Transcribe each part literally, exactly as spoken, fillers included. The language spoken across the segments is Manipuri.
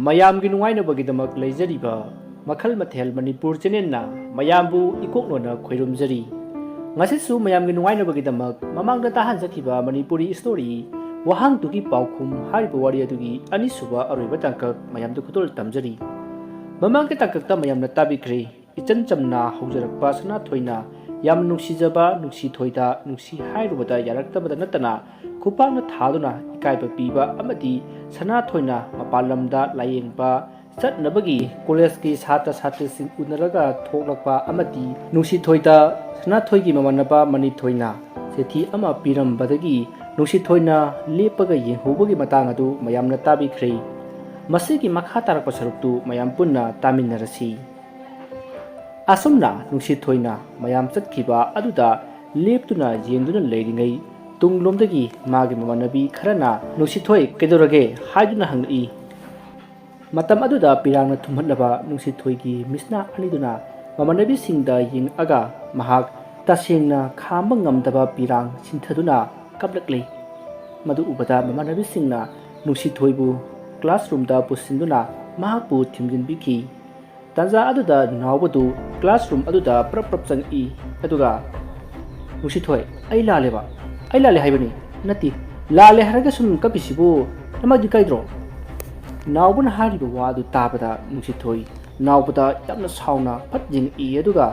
ꯃꯌꯥꯝꯒꯤ ꯅꯨꯡꯉꯥꯏꯅꯕꯒꯤꯗꯃꯛ ꯂꯩꯖꯔꯤꯕ ꯃꯈꯜ ꯃꯊꯦꯜ ꯃꯅꯤꯄꯨꯔ ꯆꯦꯅꯦꯜꯅ ꯃꯌꯥꯝꯕꯨ ꯏꯀꯣꯛꯅꯣꯅ ꯈꯣꯏꯔꯨꯝꯖꯔꯤ꯫ ꯉꯁꯤꯁꯨ ꯃꯌꯥꯝꯒꯤ ꯅꯨꯡꯉꯥꯏꯅꯕꯒꯤꯗꯃꯛ ꯃꯃꯥꯡꯗ ꯇꯥꯍꯟꯖꯈꯤꯕ ꯃꯅꯤꯄꯨꯔꯤ ꯏꯁꯇꯣꯔꯤ ꯋꯥꯍꯪꯗꯨꯒꯤ ꯄꯥꯎꯈꯨꯝ ꯍꯥꯏꯔꯤꯕ ꯋꯥꯔꯤ ꯑꯗꯨꯒꯤ ꯑꯅꯤꯁꯨꯕ ꯑꯔꯣꯏꯕ ꯇꯥꯡꯀꯛ ꯃꯌꯥꯝꯗ ꯈꯨꯗꯣꯜ ꯇꯝꯖꯔꯤ꯫ ꯃꯃꯥꯡꯒꯤ ꯇꯥꯡꯀꯛꯇ ꯃꯌꯥꯝꯅ ꯇꯥꯕꯤꯈ꯭ꯔꯦ꯫ ꯏꯆꯝ ꯆꯝꯅ ꯍꯧꯖꯔꯛꯄ ꯁꯅꯥꯊꯣꯏꯅ ꯌꯥꯝ ꯅꯨꯡꯁꯤꯖꯕ ꯅꯨꯡꯁꯤꯊꯣꯏꯗ ꯅꯨꯡꯁꯤ ꯍꯥꯏꯔꯨꯕꯗ ꯌꯥꯔꯛꯇꯕꯗ ꯅꯠꯇꯅ ꯈꯨꯄꯥꯛꯅ ꯊꯥꯗꯨꯅ ꯏꯀꯥꯏꯕ ꯄꯤꯕ ꯑꯃꯗꯤ ꯁꯅꯥꯊꯣꯏꯅ ꯃꯄꯥꯟ ꯂꯝꯗ ꯂꯥꯌꯦꯡꯕ ꯆꯠꯅꯕꯒꯤ ꯀꯣꯂꯦꯖꯀꯤ ꯁꯥꯇ꯭ꯔ ꯁꯥꯇ꯭ꯔꯤꯁꯤꯡ ꯎꯅꯔꯒ ꯊꯣꯛꯂꯛꯄ ꯑꯃꯗꯤ ꯅꯨꯡꯁꯤꯊꯣꯏꯗ ꯁꯅꯥꯊꯣꯏꯒꯤ ꯃꯃꯥꯟꯅꯕ ꯃꯅꯤꯊꯣꯏꯅ ꯆꯤꯊꯤ ꯑꯃ ꯄꯤꯔꯝꯕꯗꯒꯤ ꯅꯨꯡꯁꯤꯊꯣꯏꯅ ꯂꯦꯞꯄꯒ ꯌꯦꯡꯍꯧꯕꯒꯤ ꯃꯇꯥꯡ ꯑꯗꯨ ꯃꯌꯥꯝꯅ ꯇꯥꯕꯤꯈ꯭ꯔꯦ꯫ ꯃꯁꯤꯒꯤ ꯃꯈꯥ ꯇꯥꯔꯛꯄ ꯁꯔꯨꯛꯇꯨ ꯃꯌꯥꯝ ꯄꯨꯟꯅ ꯇꯥꯃꯤꯟꯅꯔꯁꯤ꯫ ꯑꯁꯨꯝꯅ ꯅꯨꯡꯁꯤꯊꯣꯏꯅ ꯃꯌꯥꯝ ꯆꯠꯈꯤꯕ ꯑꯗꯨꯗ ꯂꯦꯞꯇꯨꯅ ꯌꯦꯡꯗꯨꯅ ꯂꯩꯔꯤꯉꯩ ꯇꯨꯡꯂꯣꯝꯗꯒꯤ ꯃꯥꯒꯤ ꯃꯃꯥꯟꯅꯕꯤ ꯈꯔꯅ "ꯅꯨꯡꯁꯤꯊꯣꯏ, ꯀꯩꯗꯧꯔꯒꯦ?" ꯍꯥꯏꯗꯨꯅ ꯍꯪꯂꯛꯏ꯫ ꯃꯇꯝ ꯑꯗꯨꯗ ꯄꯤꯔꯥꯡꯅ ꯊꯨꯝꯍꯠꯂꯕ ꯅꯨꯡꯁꯤꯊꯣꯏꯒꯤ ꯃꯤꯠꯁꯅꯥ ꯑꯅꯤꯗꯨꯅ ꯃꯃꯥꯟꯅꯕꯤꯁꯤꯡꯗ ꯌꯦꯡꯂꯛꯑꯒ ꯃꯍꯥꯛ ꯇꯁꯦꯡꯅ ꯈꯥꯝꯕ ꯉꯝꯗꯕ ꯄꯤꯔꯥꯡ ꯁꯤꯟꯊꯗꯨꯅ ꯀꯞꯂꯛꯂꯦ꯫ ꯃꯗꯨ ꯎꯕꯗ ꯃꯃꯥꯟꯅꯕꯤꯁꯤꯡꯅ ꯅꯨꯡꯁꯤꯊꯣꯏꯕꯨ ꯀ꯭ꯂꯥꯁꯔꯨꯝꯗ ꯄꯨꯁꯤꯟꯗꯨꯅ ꯃꯍꯥꯛꯄꯨ ꯊꯤꯟꯖꯤꯟꯕꯤꯈꯤ꯫ ꯇꯥꯟꯖꯥ ꯑꯗꯨꯗ ꯅꯥꯎꯕꯗꯨ ꯀ꯭ꯂꯥꯁꯔꯨꯝ ꯑꯗꯨꯗ ꯄ꯭ꯔꯞ ꯄ꯭ꯔꯞ ꯆꯪꯉꯛꯏ꯫ ꯑꯗꯨꯒ, "ꯅꯨꯡꯁꯤꯊꯣꯏ, ꯑꯩ ꯂꯥꯜꯂꯦꯕ꯫ ꯑꯩ ꯂꯥꯜꯂꯦ ꯍꯥꯏꯕꯅꯤ꯫ ꯅꯠꯇꯦ, ꯂꯥꯜꯂꯦ ꯍꯥꯏꯔꯒ ꯁꯨꯝ ꯀꯞꯄꯤꯁꯤꯕꯨ ꯅꯃꯥꯏꯗꯨ ꯏꯀꯥꯏꯗ꯭ꯔꯣ?" ꯅꯥꯎꯕꯅ ꯍꯥꯏꯔꯤꯕ ꯋꯥ ꯑꯗꯨ ꯇꯥꯕꯗ ꯅꯨꯡꯁꯤꯊꯣꯏ ꯅꯥꯎꯕꯗ ꯌꯥꯝꯅ ꯁꯥꯎꯅ ꯐꯠ ꯌꯦꯡꯉꯛꯏ꯫ ꯑꯗꯨꯒ,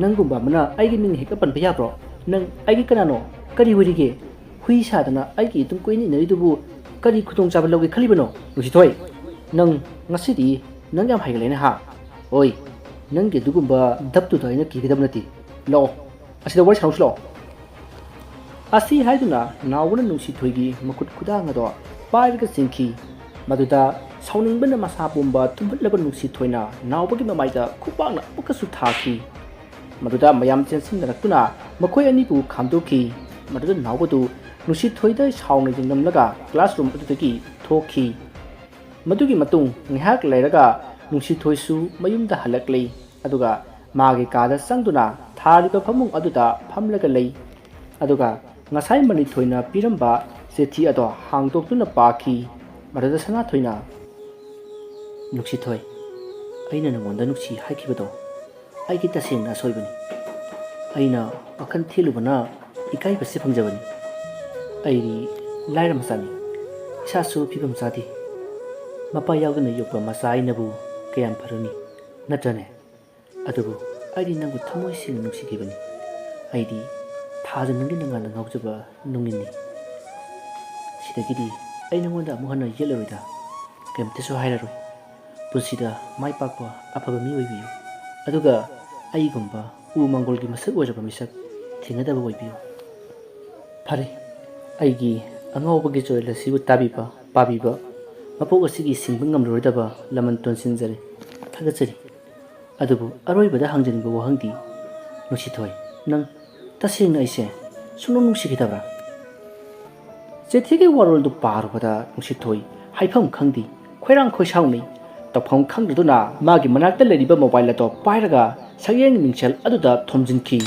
"ꯅꯪꯒꯨꯝꯕ ꯑꯃꯅ ꯑꯩꯒꯤ ꯃꯤꯡ ꯍꯦꯛꯇ ꯄꯟꯕ ꯌꯥꯕ꯭ꯔꯣ? ꯅꯪ ꯑꯩꯒꯤ ꯀꯅꯥꯅꯣ? ꯀꯔꯤ ꯑꯣꯏꯔꯤꯒꯦ? ꯍꯨꯏ ꯁꯥꯗꯅ ꯑꯩꯒꯤ ꯏꯇꯨꯡ ꯀꯣꯏꯏꯟ ꯏꯟꯅꯔꯤꯗꯨꯕꯨ ꯀꯔꯤ ꯈꯨꯗꯣꯡꯆꯥꯕ ꯂꯧꯒꯦ ꯈꯜꯂꯤꯕꯅꯣ?" "ꯅꯨꯡꯁꯤꯊꯣꯏ, ꯅꯪ ꯉꯁꯤꯗꯤ ꯅꯪ ꯌꯥꯝ ꯍꯩꯒꯠꯂꯦꯅꯦ ꯍꯥ? ꯑꯣꯏ, ꯅꯪꯒꯤ ꯑꯗꯨꯒꯨꯝꯕ ꯙꯞꯇꯨꯗ ꯑꯩꯅ ꯀꯤꯒꯗꯕ ꯅꯠꯇꯦ꯫ ꯂꯥꯛꯑꯣ, ꯑꯁꯤꯗ ꯋꯥꯔꯤ ꯁꯥꯟꯅꯧꯁꯤ ꯂꯥꯛꯑꯣ꯫" ꯑꯁꯤ ꯍꯥꯏꯗꯨꯅ ꯅꯥꯎꯕꯅ ꯅꯨꯡꯁꯤꯊꯣꯏꯒꯤ ꯃꯈꯨꯠ ꯈꯨꯗꯥꯡ ꯑꯗꯣ ꯄꯥꯏꯔꯒ ꯆꯦꯟꯈꯤ꯫ ꯃꯗꯨꯗ ꯁꯥꯎꯅꯤꯡꯕꯅ ꯃꯁꯥ ꯄꯨꯝꯕ ꯇꯨꯝꯍꯠꯂꯕ ꯅꯨꯡꯁꯤꯊꯣꯏꯅ ꯅꯥꯎꯕꯒꯤ ꯃꯃꯥꯏꯗ ꯈꯨꯄꯥꯛꯅ ꯑꯃꯨꯛꯀꯁꯨ ꯊꯥꯈꯤ꯫ ꯃꯗꯨꯗ ꯃꯌꯥꯝ ꯆꯦꯟꯁꯤꯟꯅꯔꯛꯇꯨꯅ ꯃꯈꯣꯏ ꯑꯅꯤꯕꯨ ꯈꯥꯝꯗꯣꯛꯈꯤ꯫ ꯃꯗꯨꯗ ꯅꯥꯎꯕꯗꯨ ꯅꯨꯡꯁꯤꯊꯣꯏꯗ ꯁꯥꯎꯅ ꯌꯦꯡꯂꯝꯂꯒ ꯀ꯭ꯂꯥꯁꯔꯨꯝ ꯑꯗꯨꯗꯒꯤ ꯊꯣꯛꯈꯤ꯫ ꯃꯗꯨꯒꯤ ꯃꯇꯨꯡ ꯉꯥꯏꯍꯥꯛ ꯂꯩꯔꯒ ꯅꯨꯡꯁꯤꯊꯣꯏꯁꯨ ꯃꯌꯨꯝꯗ ꯍꯜꯂꯛꯂꯦ꯫ ꯑꯗꯨꯒ ꯃꯥꯒꯤ ꯀꯥꯗ ꯆꯪꯗꯨꯅ ꯊꯥꯔꯤꯕ ꯐꯃꯨꯡ ꯑꯗꯨꯗ ꯐꯝꯂꯒ ꯂꯩ꯫ ꯑꯗꯨꯒ ꯉꯁꯥꯏ ꯃꯅꯤꯊꯣꯏꯅ ꯄꯤꯔꯝꯕ ꯆꯤꯊꯤ ꯑꯗꯣ ꯍꯥꯡꯗꯣꯛꯇꯨꯅ ꯄꯥꯈꯤ꯫ ꯃꯗꯨꯗ ꯁꯅꯥꯊꯣꯏꯅ, "ꯅꯨꯡꯁꯤꯊꯣꯏ, ꯑꯩꯅ ꯅꯉꯣꯟꯗ ꯅꯨꯡꯁꯤ ꯍꯥꯏꯈꯤꯕꯗꯣ ꯑꯩꯒꯤ ꯇꯁꯦꯡꯅ ꯑꯁꯣꯏꯕꯅꯤ꯫ ꯑꯩꯅ ꯋꯥꯈꯜ ꯊꯦꯜꯂꯨꯕꯅ ꯏꯀꯥꯏꯕꯁꯦ ꯐꯪꯖꯕꯅꯤ꯫ ꯑꯩꯗꯤ ꯂꯥꯏꯔ ꯃꯆꯥꯅꯤ, ꯏꯁꯥꯁꯨ ꯐꯤꯕꯝ ꯆꯥꯗꯦ꯫ ꯃꯄꯥ ꯌꯥꯎꯗꯅ ꯌꯣꯛꯄ ꯃꯆꯥ ꯑꯩꯅꯕꯨ ꯀꯌꯥꯝ ꯐꯔꯨꯅꯤ, ꯅꯠꯇ꯭ꯔꯅꯦ? ꯑꯗꯨꯕꯨ ꯑꯩꯗꯤ ꯅꯪꯕꯨ ꯊꯃꯣꯏ ꯁꯦꯡꯅ ꯅꯨꯡꯁꯤꯈꯤꯕꯅꯤ꯫ ꯑꯩꯗꯤ ꯊꯥꯖ ꯅꯪꯒꯤ ꯅꯉꯥꯟꯗ ꯉꯥꯎꯖꯕ ꯅꯨꯡꯉꯤꯟꯅꯤ꯫ ꯁꯤꯗꯒꯤꯗꯤ ꯑꯩ ꯅꯉꯣꯟꯗ ꯑꯃꯨꯛ ꯍꯟꯅ ꯌꯦꯠꯂꯔꯣꯏꯗ, ꯀꯔꯤꯝꯇꯁꯨ ꯍꯥꯏꯔꯔꯣꯏ꯫ ꯄꯨꯟꯁꯤꯗ ꯃꯥꯏ ꯄꯥꯛꯄ ꯑꯐꯕ ꯃꯤ ꯑꯣꯏꯕꯤꯌꯨ꯫ ꯑꯗꯨꯒ ꯑꯩꯒꯨꯝꯕ ꯎ ꯃꯪꯒꯣꯜꯒꯤ ꯃꯁꯛ ꯑꯣꯏꯔꯕ ꯃꯤꯁꯛ ꯊꯦꯡꯅꯗꯕ ꯑꯣꯏꯕꯤꯌꯨ꯫ ꯐꯔꯦ, ꯑꯩꯒꯤ ꯑꯉꯥꯎꯕꯒꯤ ꯆꯨꯔꯦꯜ ꯑꯁꯤꯕꯨ ꯇꯥꯕꯤꯕ, ꯄꯥꯕꯤꯕ, ꯃꯄꯣꯛ ꯑꯁꯤꯒꯤ ꯁꯤꯡꯕ ꯉꯝꯂꯔꯣꯏꯗꯕ ꯂꯃꯟ ꯇꯣꯟꯁꯤꯟꯖꯔꯤ꯫ ꯊꯥꯒꯠꯆꯔꯤ꯫ ꯑꯗꯨꯕꯨ ꯑꯔꯣꯏꯕꯗ ꯍꯪꯖꯅꯤꯡꯕ ꯋꯥꯍꯪꯗꯤ, ꯅꯨꯡꯁꯤꯊꯣꯏ, ꯅꯪ ꯇꯁꯦꯡꯅ ꯑꯩꯁꯦ ꯁꯨꯡꯅꯨꯡ ꯅꯨꯡꯁꯤꯈꯤꯗꯕ꯭ꯔꯥ?" ꯆꯤꯊꯤꯒꯤ ꯋꯥꯔꯣꯜꯗꯨ ꯄꯥꯔꯨꯕꯗ ꯅꯨꯡꯁꯤꯊꯣꯏ ꯍꯥꯏꯐꯝ ꯈꯪꯗꯦ, ꯈꯣꯏꯔꯥꯡ ꯈꯣꯏꯁꯥꯎꯅꯩ꯫ ꯇꯧꯐꯝ ꯈꯪꯗꯗꯨꯅ ꯃꯥꯒꯤ ꯃꯅꯥꯛꯇ ꯂꯩꯔꯤꯕ ꯃꯣꯕꯥꯏꯜ ꯑꯗꯣ ꯄꯥꯏꯔꯒ ꯁꯛꯌꯦꯡ ꯃꯤꯡꯁꯦꯜ ꯑꯗꯨꯗ ꯊꯣꯝꯖꯤꯟꯈꯤ꯫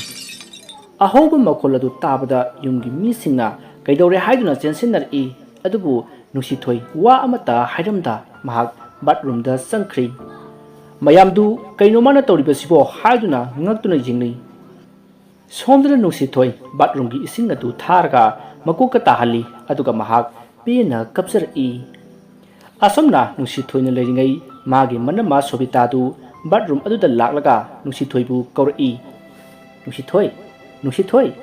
ꯑꯍꯧꯕ ꯃꯈꯣꯜ ꯑꯗꯨ ꯇꯥꯕꯗ ꯌꯨꯝꯒꯤ ꯃꯤꯁꯤꯡꯅ ꯀꯩꯗꯧꯔꯦ ꯍꯥꯏꯗꯨꯅ ꯆꯦꯟꯁꯤꯟꯅꯔꯛꯏ꯫ ꯑꯗꯨꯕꯨ ꯅꯨꯡꯁꯤꯊꯣꯏ ꯋꯥ ꯑꯃꯠꯇ ꯍꯥꯏꯔꯝꯗ ꯃꯍꯥꯛ ꯕꯥꯠꯔꯨꯝꯗ ꯆꯪꯈ꯭ꯔꯤ꯫ ꯃꯌꯥꯝꯗꯨ "ꯀꯩꯅꯣ ꯃꯥꯅ ꯇꯧꯔꯤꯕꯁꯤꯕꯣ?" ꯍꯥꯏꯗꯨꯅ ꯉꯛꯇꯨꯅ ꯌꯦꯡꯅꯩ꯫ ꯁꯣꯝꯗꯅ ꯅꯨꯡꯁꯤꯊꯣꯏ ꯕꯥꯠꯔꯨꯝꯒꯤ ꯏꯁꯤꯡ ꯑꯗꯨ ꯊꯥꯔꯒ ꯃꯀꯣꯛꯇ ꯇꯥꯍꯜꯂꯤ, ꯑꯗꯨꯒ ꯃꯍꯥꯛ ꯄꯦꯟꯅ ꯀꯞꯆꯔꯛꯏ꯫ ꯑꯁꯨꯝꯅ ꯅꯨꯡꯁꯤꯊꯣꯏꯅ ꯂꯩꯔꯤꯉꯩ ꯃꯥꯒꯤ ꯃꯅꯝꯃ ꯁꯣꯕꯤꯇꯥꯗꯨ ꯕꯥꯠꯔꯨꯝ ꯑꯗꯨꯗ ꯂꯥꯛꯂꯒ ꯅꯨꯡꯁꯤꯊꯣꯏꯕꯨ ꯀꯧꯔꯛꯏ꯫ "ꯅꯨꯡꯁꯤꯊꯣꯏ, ꯅꯨꯡꯁꯤꯊꯣꯏ,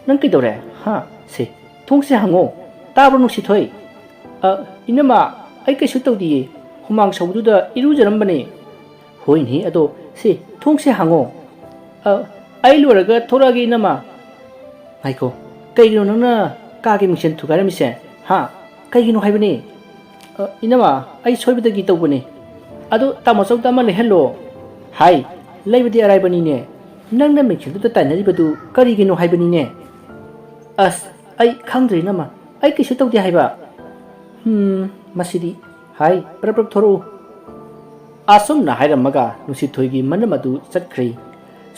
ꯅꯪ ꯀꯩꯗꯧꯔꯦ? ꯍꯥ? ꯁꯦ, ꯊꯣꯡꯁꯦ ꯍꯥꯡꯉꯣ꯫ ꯇꯥꯕ꯭ꯔꯣ ꯅꯨꯡꯁꯤꯊꯣꯏ?" "ꯑ, ꯏꯅꯝꯃ, ꯑꯩ ꯀꯩꯁꯨ ꯇꯧꯗꯤꯌꯦ꯫ ꯍꯨꯃꯥꯡ ꯁꯧꯕꯗꯨꯗ ꯏꯔꯨꯖꯔꯝꯕꯅꯦ꯫" "ꯍꯣꯏꯅꯦ, ꯑꯗꯣ ꯁꯦ, ꯊꯣꯡꯁꯦ ꯍꯥꯡꯉꯣ꯫" "ꯑ, ꯑꯩ ꯂꯣꯏꯔꯒ ꯊꯣꯛꯂꯛꯑꯒꯦ ꯏꯅꯝꯃ꯫" "ꯉꯥꯏꯈꯣ, ꯀꯩꯒꯤꯅꯣ ꯅꯪꯅ ꯀꯥꯒꯤ ꯃꯤꯡꯁꯦꯜ ꯊꯨꯒꯥꯏꯔꯝꯃꯤꯁꯦ? ꯍꯥ? ꯀꯩꯒꯤꯅꯣ ꯍꯥꯏꯕꯅꯦ?" "ꯑ, ꯏꯅꯝꯃ, ꯑꯩ ꯁꯣꯏꯕꯗꯒꯤ ꯇꯧꯕꯅꯦ꯫" "ꯑꯗꯣ ꯇꯥꯃꯣꯆꯧꯗ ꯑꯃ ꯂꯩꯍꯜꯂꯣ꯫" "ꯍꯥꯏ, ꯂꯩꯕꯗꯤ ꯑꯔꯥꯏꯕꯅꯤꯅꯦ꯫ ꯅꯪꯅ ꯃꯤꯡꯁꯦꯜꯗꯨꯗ ꯇꯥꯏꯅꯔꯤꯕꯗꯨ ꯀꯔꯤꯒꯤꯅꯣ ꯍꯥꯏꯕꯅꯤꯅꯦ?" "ꯑꯁ, ꯑꯩ ꯈꯪꯗ꯭ꯔꯦ ꯏꯅꯝꯃ, ꯑꯩ ꯀꯩꯁꯨ ꯇꯧꯗꯦ ꯍꯥꯏꯕ꯫" "ꯍꯝ, ꯃꯁꯤꯗꯤ꯫ ꯍꯥꯏ, ꯄ꯭ꯔꯞ ꯄ꯭ꯔꯞ ꯊꯣꯔꯛꯎ꯫" ꯑꯁꯨꯝꯅ ꯍꯥꯏꯔꯝꯃꯒ ꯅꯨꯡꯁꯤꯊꯣꯏꯒꯤ ꯃꯅꯝ ꯑꯗꯨ ꯆꯠꯈ꯭ꯔꯦ꯫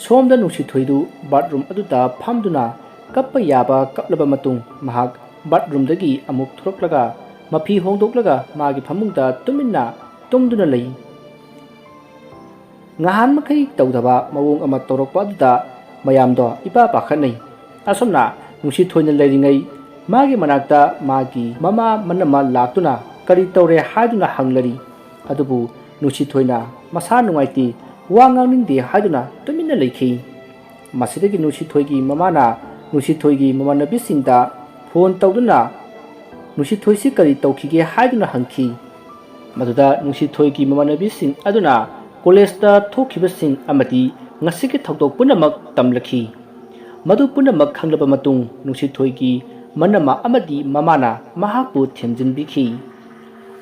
ꯁꯣꯝꯗ ꯅꯨꯡꯁꯤꯊꯣꯏꯗꯨ ꯕꯥꯠꯔꯨꯝ ꯑꯗꯨꯗ ꯐꯝꯗꯨꯅ ꯀꯞꯄ ꯌꯥꯕ ꯀꯞꯂꯕ ꯃꯇꯨꯡ ꯃꯍꯥꯛ ꯕꯥꯠꯔꯨꯝꯗꯒꯤ ꯑꯃꯨꯛ ꯊꯣꯔꯛꯂꯒ ꯃꯐꯤ ꯍꯣꯡꯗꯣꯛꯂꯒ ꯃꯥꯒꯤ ꯐꯃꯨꯡꯗ ꯇꯨꯃꯤꯟꯅ ꯇꯨꯝꯗꯨꯅ ꯂꯩ꯫ ꯉꯍꯥꯟ ꯃꯈꯩ ꯇꯧꯗꯕ ꯃꯑꯣꯡ ꯑꯃ ꯇꯧꯔꯛꯄ ꯑꯗꯨꯗ ꯃꯌꯥꯝꯗꯣ ꯏꯄꯥ ꯄꯥꯈꯠꯅꯩ꯫ ꯑꯁꯨꯝꯅ ꯅꯨꯡꯁꯤꯊꯣꯏꯅ ꯂꯩꯔꯤꯉꯩ ꯃꯥꯒꯤ ꯃꯅꯥꯛꯇ ꯃꯥꯒꯤ ꯃꯃꯥ ꯃꯅꯝꯃ ꯂꯥꯛꯇꯨꯅ ꯀꯔꯤ ꯇꯧꯔꯦ ꯍꯥꯏꯗꯨꯅ ꯍꯪꯂꯔꯤ꯫ ꯑꯗꯨꯕꯨ ꯅꯨꯡꯁꯤꯊꯣꯏꯅ ꯃꯁꯥ ꯅꯨꯡꯉꯥꯏꯇꯦ, ꯋꯥ ꯉꯥꯡꯅꯤꯡꯗꯦ ꯍꯥꯏꯗꯨꯅ ꯇꯨꯃꯤꯟꯅ ꯂꯩꯈꯤ꯫ ꯃꯁꯤꯗꯒꯤ ꯅꯨꯡꯁꯤꯊꯣꯏꯒꯤ ꯃꯃꯥꯅ ꯅꯨꯡꯁꯤꯊꯣꯏꯒꯤ ꯃꯃꯥꯟꯅꯕꯤꯁꯤꯡꯗ ꯐꯣꯟ ꯇꯧꯗꯨꯅ ꯅꯨꯡꯁꯤꯊꯣꯏꯁꯤ ꯀꯔꯤ ꯇꯧꯈꯤꯒꯦ ꯍꯥꯏꯗꯨꯅ ꯍꯪꯈꯤ꯫ ꯃꯗꯨꯗ ꯅꯨꯡꯁꯤꯊꯣꯏꯒꯤ ꯃꯃꯥꯟꯅꯕꯤꯁꯤꯡ ꯑꯗꯨꯅ ꯀꯣꯂꯦꯖꯇ ꯊꯣꯛꯈꯤꯕꯁꯤꯡ ꯑꯃꯗꯤ ꯉꯁꯤꯒꯤ ꯊꯧꯗꯣꯛ ꯄꯨꯝꯅꯃꯛ ꯇꯝꯂꯛꯈꯤ꯫ ꯃꯗꯨ ꯄꯨꯝꯅꯃꯛ ꯈꯪꯂꯕ ꯃꯇꯨꯡ ꯅꯨꯡꯁꯤꯊꯣꯏꯒꯤ ꯃꯅꯝꯃ ꯑꯃꯗꯤ ꯃꯃꯥꯅ ꯃꯍꯥꯛꯄꯨ ꯊꯦꯝꯖꯤꯟꯕꯤꯈꯤ꯫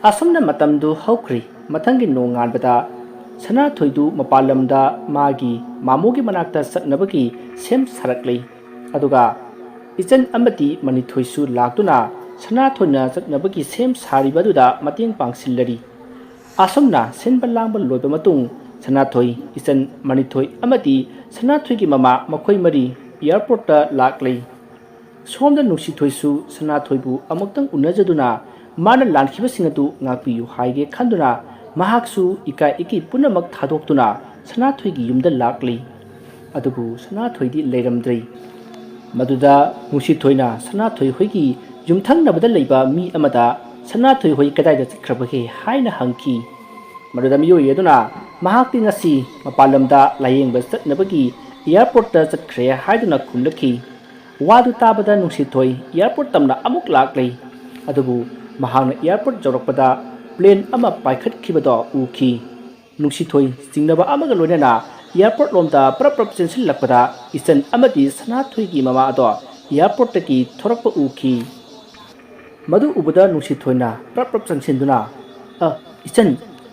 ꯑꯁꯨꯝꯅ ꯃꯇꯝꯗꯨ ꯍꯧꯈ꯭ꯔꯤ꯫ ꯃꯊꯪꯒꯤ ꯅꯣꯡꯉꯥꯟꯕꯗ ꯁꯅꯥꯊꯣꯏꯗꯨ ꯃꯄꯥꯟ ꯂꯝꯗ ꯃꯥꯒꯤ ꯃꯥꯃꯣꯒꯤ ꯃꯅꯥꯛꯇ ꯆꯠꯅꯕꯒꯤ ꯁꯦꯝ ꯁꯥꯔꯛꯂꯤ꯫ ꯑꯗꯨꯒ ꯏꯆꯟ ꯑꯃꯗꯤ ꯃꯅꯤꯊꯣꯏꯁꯨ ꯂꯥꯛꯇꯨꯅ ꯁꯅꯥꯊꯣꯏꯅ ꯆꯠꯅꯕꯒꯤ ꯁꯦꯝ ꯁꯥꯔꯤꯕ ꯑꯗꯨꯗ ꯃꯇꯦꯡ ꯄꯥꯡꯁꯤꯜꯂꯔꯤ꯫ ꯑꯁꯨꯝꯅ ꯁꯤꯟꯕ ꯂꯥꯡꯕ ꯂꯣꯏꯕ ꯃꯇꯨꯡ ꯁꯅꯥꯊꯣꯏ, ꯏꯆꯟ ꯃꯅꯤꯊꯣꯏ ꯑꯃꯗꯤ ꯁꯅꯥꯊꯣꯏꯒꯤ ꯃꯃꯥ ꯃꯈꯣꯏ ꯃꯔꯤ ꯑꯦꯌꯥꯔꯄꯣꯔꯠꯇ ꯂꯥꯛꯂꯤ꯫ ꯁꯣꯝꯗ ꯅꯨꯡꯁꯤꯊꯣꯏꯁꯨ ꯁꯅꯥꯊꯣꯏꯕꯨ ꯑꯃꯨꯛꯇꯪ ꯎꯅꯖꯗꯨꯅ ꯃꯥꯅ ꯂꯥꯟꯈꯤꯕꯁꯤꯡ ꯑꯗꯨ ꯉꯥꯛꯄꯤꯌꯨ ꯍꯥꯏꯒꯦ ꯈꯟꯗꯨꯅ ꯃꯍꯥꯛꯁꯨ ꯏꯀꯥꯏ ꯏꯀꯤ ꯄꯨꯝꯅꯃꯛ ꯊꯥꯗꯣꯛꯇꯨꯅ ꯁꯅꯥꯊꯣꯏꯒꯤ ꯌꯨꯝꯗ ꯂꯥꯛꯂꯤ꯫ ꯑꯗꯨꯕꯨ ꯁꯅꯥꯊꯣꯏꯗꯤ ꯂꯩꯔꯝꯗ꯭ꯔꯦ꯫ ꯃꯗꯨꯗ ꯅꯨꯡꯁꯤꯊꯣꯏꯅ ꯁꯅꯥꯊꯣꯏ ꯍꯣꯏꯒꯤ ꯌꯨꯝꯊꯪꯅꯕꯗ ꯂꯩꯕ ꯃꯤ ꯑꯃꯗ "ꯁꯅꯥꯊꯣꯏ ꯍꯣꯏ ꯀꯗꯥꯏꯗ ꯆꯠꯈ꯭ꯔꯕꯒꯦ?" ꯍꯥꯏꯅ ꯍꯪꯈꯤ꯫ ꯃꯗꯨꯗ ꯃꯤꯑꯣꯏ ꯑꯗꯨꯅ ꯃꯍꯥꯛꯇꯤ ꯉꯁꯤ ꯃꯄꯥꯟ ꯂꯝꯗ ꯂꯥꯌꯦꯡꯕ ꯆꯠꯅꯕꯒꯤ ꯑꯦꯌꯥꯔꯄꯣꯔꯠꯇ ꯆꯠꯈ꯭ꯔꯦ ꯍꯥꯏꯗꯨꯅ ꯈꯨꯝꯂꯛꯈꯤ꯫ ꯋꯥꯗꯨ ꯇꯥꯕꯗ ꯅꯨꯡꯁꯤꯊꯣꯏ ꯑꯦꯌꯥꯔꯄꯣꯔꯠ ꯇꯝꯅ ꯑꯃꯨꯛ ꯂꯥꯛꯂꯦ꯫ ꯑꯗꯨꯕꯨ ꯃꯍꯥꯛꯅ ꯑꯦꯌꯥꯔꯄꯣꯔꯠ ꯌꯧꯔꯛꯄꯗ ꯄ꯭ꯂꯦꯟ ꯑꯃ ꯄꯥꯏꯈꯠꯈꯤꯕꯗꯣ ꯎꯈꯤ꯫ ꯅꯨꯡꯁꯤꯊꯣꯏ ꯆꯤꯡꯅꯕ ꯑꯃꯒ ꯂꯣꯏꯅꯅ ꯑꯦꯌꯥꯔꯄꯣꯔꯠ ꯂꯣꯝꯗ ꯄ꯭ꯔꯞ ꯄ꯭ꯔꯞ ꯆꯦꯟꯁꯤꯜꯂꯛꯄꯗ ꯏꯆꯟ ꯑꯃꯗꯤ ꯁꯅꯥꯊꯣꯏꯒꯤ ꯃꯃꯥ ꯑꯗꯣ ꯑꯦꯌꯥꯔꯄꯣꯔꯠꯇꯒꯤ ꯊꯣꯔꯛꯄ ꯎꯈꯤ꯫ ꯃꯗꯨ ꯎꯕꯗ ꯅꯨꯡꯁꯤꯊꯣꯏꯅ ꯄ꯭ꯔꯞ ꯄ꯭ꯔꯞ ꯆꯪꯁꯤꯟꯗꯨꯅ, "ꯑ, ꯏꯆꯟ,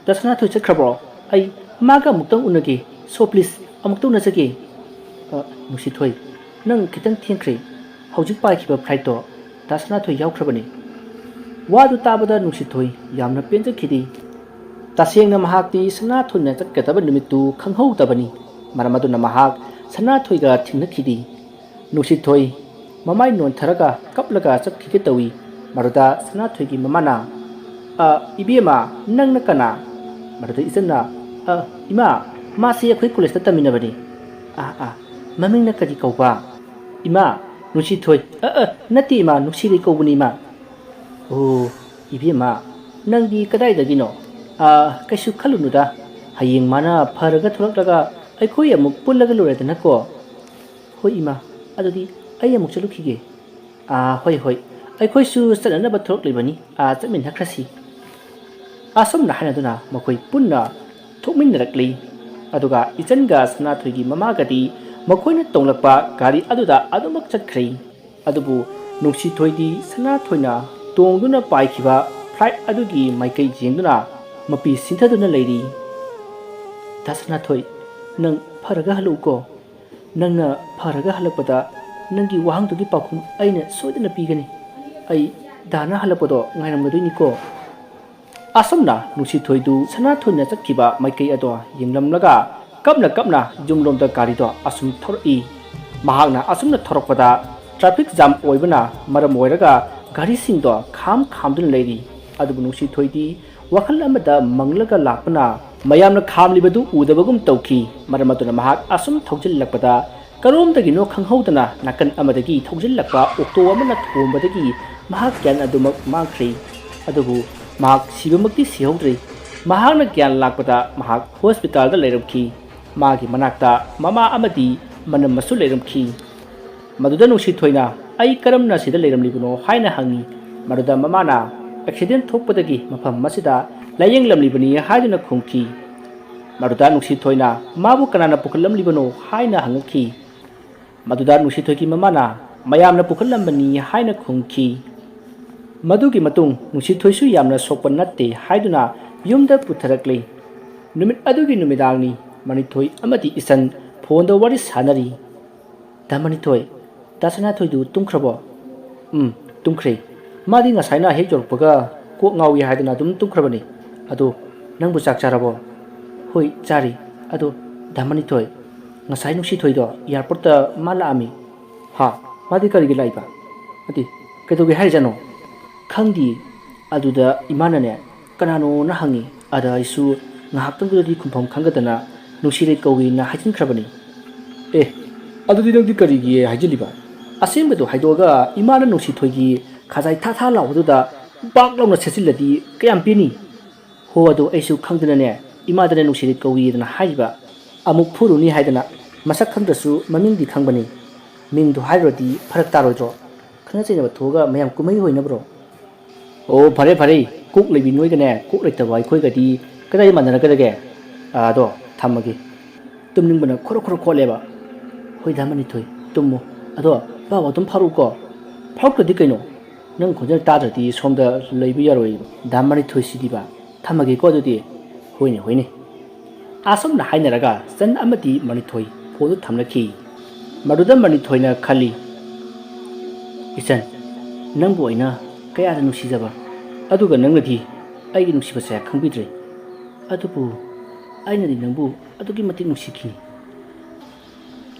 ꯗꯥ ꯁꯅꯥꯊꯣꯏ ꯆꯠꯈ꯭ꯔꯕ꯭ꯔꯣ? ꯑꯩ ꯃꯥꯒ ꯑꯃꯨꯛꯇꯪ ꯎꯅꯒꯦ꯫ So please, ꯑꯃꯨꯛꯇ ꯎꯅꯖꯒꯦ꯫" "ꯑ, ꯅꯨꯡꯁꯤꯊꯣꯏ, ꯅꯪ ꯈꯤꯇꯪ ꯊꯦꯡꯈ꯭ꯔꯦ꯫ ꯍꯧꯖꯤꯛ ꯄꯥꯏꯈꯤꯕ ꯐ꯭ꯂꯥꯏꯠꯇꯣ ꯗꯥ ꯁꯅꯥꯊꯣꯏ ꯌꯥꯎꯈ꯭ꯔꯕꯅꯤ꯫" ꯋꯥꯗꯨ ꯇꯥꯕꯗ ꯅꯨꯡꯁꯤꯊꯣꯏ ꯌꯥꯝꯅ ꯄꯦꯟꯖꯈꯤꯗꯦ꯫ ꯇꯁꯦꯡꯅ ꯃꯍꯥꯛꯇꯤ ꯁꯅꯥꯊꯣꯏꯅ ꯆꯠꯀꯗꯕ ꯅꯨꯃꯤꯠꯇꯨ ꯈꯪꯍꯧꯗꯕꯅꯤ꯫ ꯃꯔꯝ ꯑꯗꯨꯅ ꯃꯍꯥꯛ ꯁꯅꯥꯊꯣꯏꯒ ꯊꯦꯡꯅꯈꯤꯗꯦ꯫ ꯅꯨꯡꯁꯤꯊꯣꯏ ꯃꯃꯥꯏ ꯅꯣꯟꯊꯔꯒ ꯀꯞꯂꯒ ꯆꯠꯈꯤꯒꯦ ꯇꯧꯏ꯫ ꯃꯗꯨꯗ ꯁꯅꯥꯊꯣꯏꯒꯤ ꯃꯃꯥꯅ, "ꯑ, ꯏꯕꯦꯝꯃ, ꯅꯪꯅ ꯀꯅꯥ? ꯃꯗꯨꯗ ꯏꯆꯟꯅ, "ꯑ, ꯏꯃꯥ, ꯃꯥꯁꯤ ꯑꯩꯈꯣꯏ ꯀꯣꯂꯦꯖꯇ ꯇꯝꯃꯤꯟꯅꯕꯅꯤ꯫ ꯑꯥ, ꯑꯥ, ꯃꯃꯤꯡꯅ ꯀꯔꯤ ꯀꯧꯕ? ꯏꯃꯥ, ꯅꯨꯡꯁꯤꯊꯣꯏ꯫ ꯑ, ꯑ, ꯅꯠꯇꯦ ꯏꯃꯥ, ꯅꯨꯡꯁꯤꯔꯩ ꯀꯧꯕꯅꯤ ꯏꯃꯥ꯫" "ꯑꯣ, ꯏꯕꯦꯝꯃ, ꯅꯪꯗꯤ ꯀꯗꯥꯏꯗꯒꯤꯅꯣ?" "ꯑ, ꯀꯩꯁꯨ ꯈꯜꯂꯨꯅꯨꯗ, ꯍꯌꯦꯡ ꯃꯥꯅ ꯐꯔꯒ ꯊꯣꯛꯂꯛꯂꯒ ꯑꯩꯈꯣꯏ ꯑꯃꯨꯛ ꯄꯨꯜꯂꯒ ꯂꯣꯏꯔꯦꯗꯅꯀꯣ꯫" "ꯍꯣꯏ ꯏꯃꯥ, ꯑꯗꯨꯗꯤ ꯑꯩ ꯑꯃꯨꯛ ꯆꯠꯂꯨꯈꯤꯒꯦ꯫" "ꯑꯥ, ꯍꯣꯏ, ꯍꯣꯏ, ꯑꯩꯈꯣꯏꯁꯨ ꯆꯠꯅꯅꯕ ꯊꯣꯛꯂꯛꯂꯤꯕꯅꯤ, ꯑꯥ, ꯆꯠꯃꯤꯟꯅꯈ꯭ꯔꯁꯤ꯫" ꯑꯁꯨꯝꯅ ꯍꯥꯏꯅꯗꯨꯅ ꯃꯈꯣꯏ ꯄꯨꯟꯅ ꯊꯣꯛꯃꯤꯟꯅꯔꯛꯂꯤ꯫ ꯑꯗꯨꯒ ꯏꯆꯟꯒ ꯁꯅꯥꯊꯣꯏꯒꯤ ꯃꯃꯥꯒꯗꯤ ꯃꯈꯣꯏꯅ ꯇꯣꯡꯂꯛꯄ ꯒꯥꯔꯤ ꯑꯗꯨꯗ ꯑꯗꯨꯃꯛ ꯆꯠꯈ꯭ꯔꯦ꯫ ꯑꯗꯨꯕꯨ ꯅꯨꯡꯁꯤꯊꯣꯏꯗꯤ ꯁꯅꯥꯊꯣꯏꯅ ꯇꯣꯡꯗꯨꯅ ꯄꯥꯏꯈꯤꯕ ꯐ꯭ꯂꯥꯏꯠ ꯑꯗꯨꯒꯤ ꯃꯥꯏꯀꯩ ꯌꯦꯡꯗꯨꯅ ꯃꯄꯤ ꯁꯤꯟꯊꯗꯨꯅ ꯂꯩꯔꯤ꯫ "ꯗꯥ ꯁꯅꯥꯊꯣꯏ, ꯅꯪ ꯐꯔꯒ ꯍꯜꯂꯛꯎꯀꯣ꯫ ꯅꯪꯅ ꯐꯔꯒ ꯍꯜꯂꯛꯄꯗ ꯅꯪꯒꯤ ꯋꯥꯍꯪꯗꯨꯒꯤ ꯄꯥꯎꯈꯨꯝ ꯑꯩꯅ ꯁꯣꯏꯗꯅ ꯄꯤꯒꯅꯤ꯫ ꯑꯩ ꯗꯥꯅ ꯍꯜꯂꯛꯄꯗꯣ ꯉꯥꯏꯔꯝꯒꯗꯣꯏꯅꯤꯀꯣ꯫" ꯑꯁꯨꯝꯅ ꯅꯨꯡꯁꯤꯊꯣꯏꯗꯨ ꯁꯅꯥꯊꯣꯏꯅ ꯆꯠꯈꯤꯕ ꯃꯥꯏꯀꯩ ꯑꯗꯣ ꯌꯦꯡꯂꯝꯂꯒ ꯀꯞꯅ ꯀꯞꯅ ꯌꯨꯝꯂꯣꯝꯗ ꯒꯥꯔꯤꯗꯣ ꯑꯁꯨꯝ ꯊꯧꯔꯛꯏ꯫ ꯃꯍꯥꯛꯅ ꯑꯁꯨꯝꯅ ꯊꯧꯔꯛꯄꯗ ꯇ꯭ꯔꯥꯐꯤꯛ ꯖꯥꯝ ꯑꯣꯏꯕꯅ ꯃꯔꯝ ꯑꯣꯏꯔꯒ ꯒꯥꯔꯤꯁꯤꯡꯗꯣ ꯈꯥꯝ ꯈꯥꯝꯗꯨꯅ ꯂꯩꯔꯤ꯫ ꯑꯗꯨꯕꯨ ꯅꯨꯡꯁꯤꯊꯣꯏꯗꯤ ꯋꯥꯈꯜ ꯑꯃꯗ ꯃꯪꯂꯒ ꯂꯥꯛꯄꯅ ꯃꯌꯥꯝꯅ ꯈꯥꯝꯂꯤꯕꯗꯨ ꯎꯗꯕꯒꯨꯝ ꯇꯧꯈꯤ꯫ ꯃꯔꯝ ꯑꯗꯨꯅ ꯃꯍꯥꯛ ꯑꯁꯨꯝ ꯊꯧꯖꯤꯜꯂꯛꯄꯗ ꯀꯔꯣꯝꯗꯒꯤꯅꯣ ꯈꯪꯍꯧꯗꯅ ꯅꯥꯀꯟ ꯑꯃꯗꯒꯤ ꯊꯧꯖꯤꯜꯂꯛꯄ ꯑꯣꯛꯇꯣ ꯑꯃꯅ ꯊꯣꯝꯕꯗꯒꯤ ꯃꯍꯥꯛ ꯒ꯭ꯌꯥꯟ ꯑꯗꯨꯃꯛ ꯃꯥꯡꯈ꯭ꯔꯦ꯫ ꯑꯗꯨꯕꯨ ꯃꯍꯥꯛ ꯁꯤꯕꯃꯛꯇꯤ ꯁꯤꯍꯧꯗ꯭ꯔꯦ꯫ ꯃꯍꯥꯛꯅ ꯒ꯭ꯌꯥꯟ ꯂꯥꯛꯄꯗ ꯃꯍꯥꯛ ꯍꯣꯁꯄꯤꯇꯥꯜꯗ ꯂꯩꯔꯝꯈꯤ꯫ ꯃꯥꯒꯤ ꯃꯅꯥꯛꯇ ꯃꯃꯥ ꯑꯃꯗꯤ ꯃꯅꯝꯃꯁꯨ ꯂꯩꯔꯝꯈꯤ꯫ ꯃꯗꯨꯗ ꯅꯨꯡꯁꯤꯊꯣꯏꯅ, "ꯑꯩ ꯀꯔꯝꯅ ꯁꯤꯗ ꯂꯩꯔꯝꯂꯤꯕꯅꯣ?" ꯍꯥꯏꯅ ꯍꯪꯉꯤ꯫ ꯃꯗꯨꯗ ꯃꯃꯥꯅ, "ꯑꯦꯛꯁꯤꯗꯦꯟ ꯊꯣꯛꯄꯗꯒꯤ ꯃꯐꯝ ꯑꯁꯤꯗ ꯂꯥꯌꯦꯡꯂꯝꯂꯤꯕꯅꯤ" ꯍꯥꯏꯗꯨꯅ ꯈꯨꯝꯈꯤ꯫ ꯃꯗꯨꯗ ꯅꯨꯡꯁꯤꯊꯣꯏꯅ ꯃꯥꯕꯨ ꯀꯅꯥꯅ ꯄꯨꯈꯠꯂꯝꯂꯤꯕꯅꯣ ꯍꯥꯏꯅ ꯍꯪꯉꯛꯈꯤ꯫ ꯃꯗꯨꯗ ꯅꯨꯡꯁꯤꯊꯣꯏꯒꯤ ꯃꯃꯥꯅ, "ꯃꯌꯥꯝꯅ ꯄꯨꯈꯠꯂꯝꯕꯅꯤ" ꯍꯥꯏꯅ ꯈꯨꯝꯈꯤ꯫ ꯃꯗꯨꯒꯤ ꯃꯇꯨꯡ ꯅꯨꯡꯁꯤꯊꯣꯏꯁꯨ ꯌꯥꯝꯅ ꯁꯣꯛꯄ ꯅꯠꯇꯦ ꯍꯥꯏꯗꯨꯅ ꯌꯨꯝꯗ ꯄꯨꯊꯔꯛꯂꯦ꯫ ꯅꯨꯃꯤꯠ ꯑꯗꯨꯒꯤ ꯅꯨꯃꯤꯗꯥꯡꯅꯤ꯫ ꯃꯅꯤꯊꯣꯏ ꯑꯃꯗꯤ ꯏꯆꯟ ꯐꯣꯟꯗ ꯋꯥꯔꯤ ꯁꯥꯟꯅꯔꯤ꯫ "ꯗꯥ ꯃꯅꯤꯊꯣꯏ, ꯗꯥ ꯁꯅꯥꯊꯣꯏꯗꯨ ꯇꯨꯝꯈ꯭ꯔꯕꯣ?" "ꯎꯝ, ꯇꯨꯝꯈ꯭ꯔꯦ꯫ ꯃꯥꯗꯤ ꯉꯁꯥꯏꯅ ꯍꯦꯛ ꯌꯧꯔꯛꯄꯒ ꯀꯣꯛ ꯉꯥꯎꯏ ꯍꯥꯏꯗꯅ ꯑꯗꯨꯝ ꯇꯨꯝꯈ꯭ꯔꯕꯅꯤ꯫ ꯑꯗꯣ ꯅꯪꯕꯨ ꯆꯥꯛ ꯆꯥꯔꯕꯣ?" "ꯍꯣꯏ, ꯆꯥꯔꯤ꯫ ꯑꯗꯣ ꯗꯥ ꯃꯅꯤꯊꯣꯏ, ꯉꯁꯥꯏ ꯅꯨꯡꯁꯤꯊꯣꯏꯗꯣ ꯑꯦꯌꯥꯔꯄꯣꯔꯠꯇ ꯃꯥ ꯂꯥꯛꯑꯝꯃꯤ꯫" "ꯍꯥ? ꯃꯥꯗꯤ ꯀꯔꯤꯒꯤ ꯂꯥꯛꯏꯕ? ꯅꯠꯇꯦ, ꯀꯩꯗꯧꯒꯦ ꯍꯥꯏꯔꯤꯖꯥꯠꯅꯣ?" "ꯈꯪꯗꯦ꯫ ꯑꯗꯨꯗ ꯏꯃꯥꯅꯅꯦ ꯀꯅꯥꯅꯣꯅ ꯍꯪꯉꯤ꯫ ꯑꯗ ꯑꯩꯁꯨ ꯉꯥꯏꯍꯥꯛꯇꯪꯗꯨꯗꯗꯤ ꯈꯨꯝꯐꯝ ꯈꯪꯗꯗꯅ ꯅꯨꯡꯁꯤꯔꯩ ꯀꯧꯏꯅ ꯍꯥꯏꯖꯤꯟꯈ꯭ꯔꯕꯅꯤ꯫ ꯑꯦ, ꯑꯗꯨꯗꯤ ꯅꯪꯗꯤ ꯀꯔꯤꯒꯤ ꯍꯥꯏꯖꯤꯜꯂꯤꯕ? ꯑꯁꯦꯡꯕꯗꯨ ꯍꯥꯏꯗꯣꯛꯑꯒ ꯏꯃꯥꯅ ꯅꯨꯡꯁꯤꯊꯣꯏꯒꯤ ꯈꯖꯥꯏ ꯊꯥ ꯊꯥ ꯂꯥꯎꯕꯗꯨꯗ ꯕꯥꯛ ꯂꯥꯎꯅ ꯁꯦꯠꯆꯤꯜꯂꯗꯤ ꯀꯌꯥꯝ ꯄꯦꯟꯅꯤ? ꯍꯣ, ꯑꯗꯨ ꯑꯩꯁꯨ ꯈꯪꯗꯅꯅꯦ, ꯏꯃꯥꯗꯅ ꯅꯨꯡꯁꯤꯔꯩ ꯀꯧꯏꯗꯅ ꯍꯥꯏꯔꯤꯕ꯫ ꯑꯃꯨꯛ ꯐꯨꯔꯨꯅꯤ ꯍꯥꯏꯗꯅ ꯃꯁꯛ ꯈꯪꯗ꯭ꯔꯁꯨ ꯃꯃꯤꯡꯗꯤ ꯈꯪꯕꯅꯤ꯫ ꯃꯤꯡꯗꯣ ꯍꯥꯏꯔꯨꯔꯗꯤ ꯐꯔꯛ ꯇꯥꯔꯣꯏꯗ꯭ꯔꯣ? ꯈꯪꯅ ꯆꯩꯅꯕ ꯊꯣꯛꯑꯒ ꯃꯌꯥꯝ ꯀꯨꯝꯍꯩ ꯑꯣꯏꯅꯕ꯭ꯔꯣ? ꯑꯣ, ꯐꯔꯦ ꯐꯔꯦ, ꯀꯣꯛ ꯂꯩꯕꯤ ꯅꯣꯏꯒꯅꯦ ꯀꯣꯛ ꯂꯩꯇꯕ ꯑꯩꯈꯣꯏꯒꯗꯤ ꯀꯗꯥꯏ ꯃꯥꯟꯅꯔꯛꯀꯗꯒꯦ? ꯑꯗꯣ ꯊꯝꯃꯒꯦ꯫ ꯇꯨꯝꯅꯤꯡꯕꯅ ꯈꯣꯔꯣ ꯈꯣꯔꯣ ꯈꯣꯠꯂꯦꯕ꯫ ꯍꯣꯏ ꯗꯥ ꯃꯅꯤꯊꯣꯏ, ꯇꯨꯝꯃꯣ꯫ ꯑꯗꯣ ꯄꯥꯎ ꯑꯗꯨꯝ ꯐꯥꯎꯔꯛꯎꯀꯣ꯫ ꯐꯥꯎꯔꯛꯇ꯭ꯔꯗꯤ ꯀꯩꯅꯣ? ꯅꯪ ꯈꯣꯟꯖꯦꯜ ꯇꯥꯗ꯭ꯔꯗꯤ ꯁꯣꯝꯗ ꯂꯩꯕ ꯌꯥꯔꯣꯏ ꯗꯥ ꯃꯅꯤꯊꯣꯏ ꯁꯤꯗꯤꯕ꯫ ꯊꯝꯃꯒꯦꯀꯣ ꯑꯗꯨꯗꯤ꯫ ꯍꯣꯏꯅꯦ, ꯍꯣꯏꯅꯦ꯫ ꯑꯁꯨꯝꯅ ꯍꯥꯏꯅꯔꯒ ꯆꯟ ꯑꯃꯗꯤ ꯃꯅꯤꯊꯣꯏ ꯐꯣꯟꯗꯨ ꯊꯝꯅꯈꯤ꯫ ꯃꯗꯨꯗ ꯃꯅꯤꯊꯣꯏꯅ ꯈꯜꯂꯤ, "ꯏꯆꯟ, ꯅꯪꯕꯨ ꯑꯩꯅ ꯀꯌꯥꯗ ꯅꯨꯡꯁꯤꯖꯕ, ꯑꯗꯨꯒ ꯅꯪꯅꯗꯤ ꯑꯩꯒꯤ ꯅꯨꯡꯁꯤꯕꯁꯦ ꯈꯪꯕꯤꯗ꯭ꯔꯦ꯫ ꯑꯗꯨꯕꯨ ꯑꯩꯅꯗꯤ ꯅꯪꯕꯨ ꯑꯗꯨꯛꯀꯤ ꯃꯇꯤꯛ ꯅꯨꯡꯁꯤꯈꯤ꯫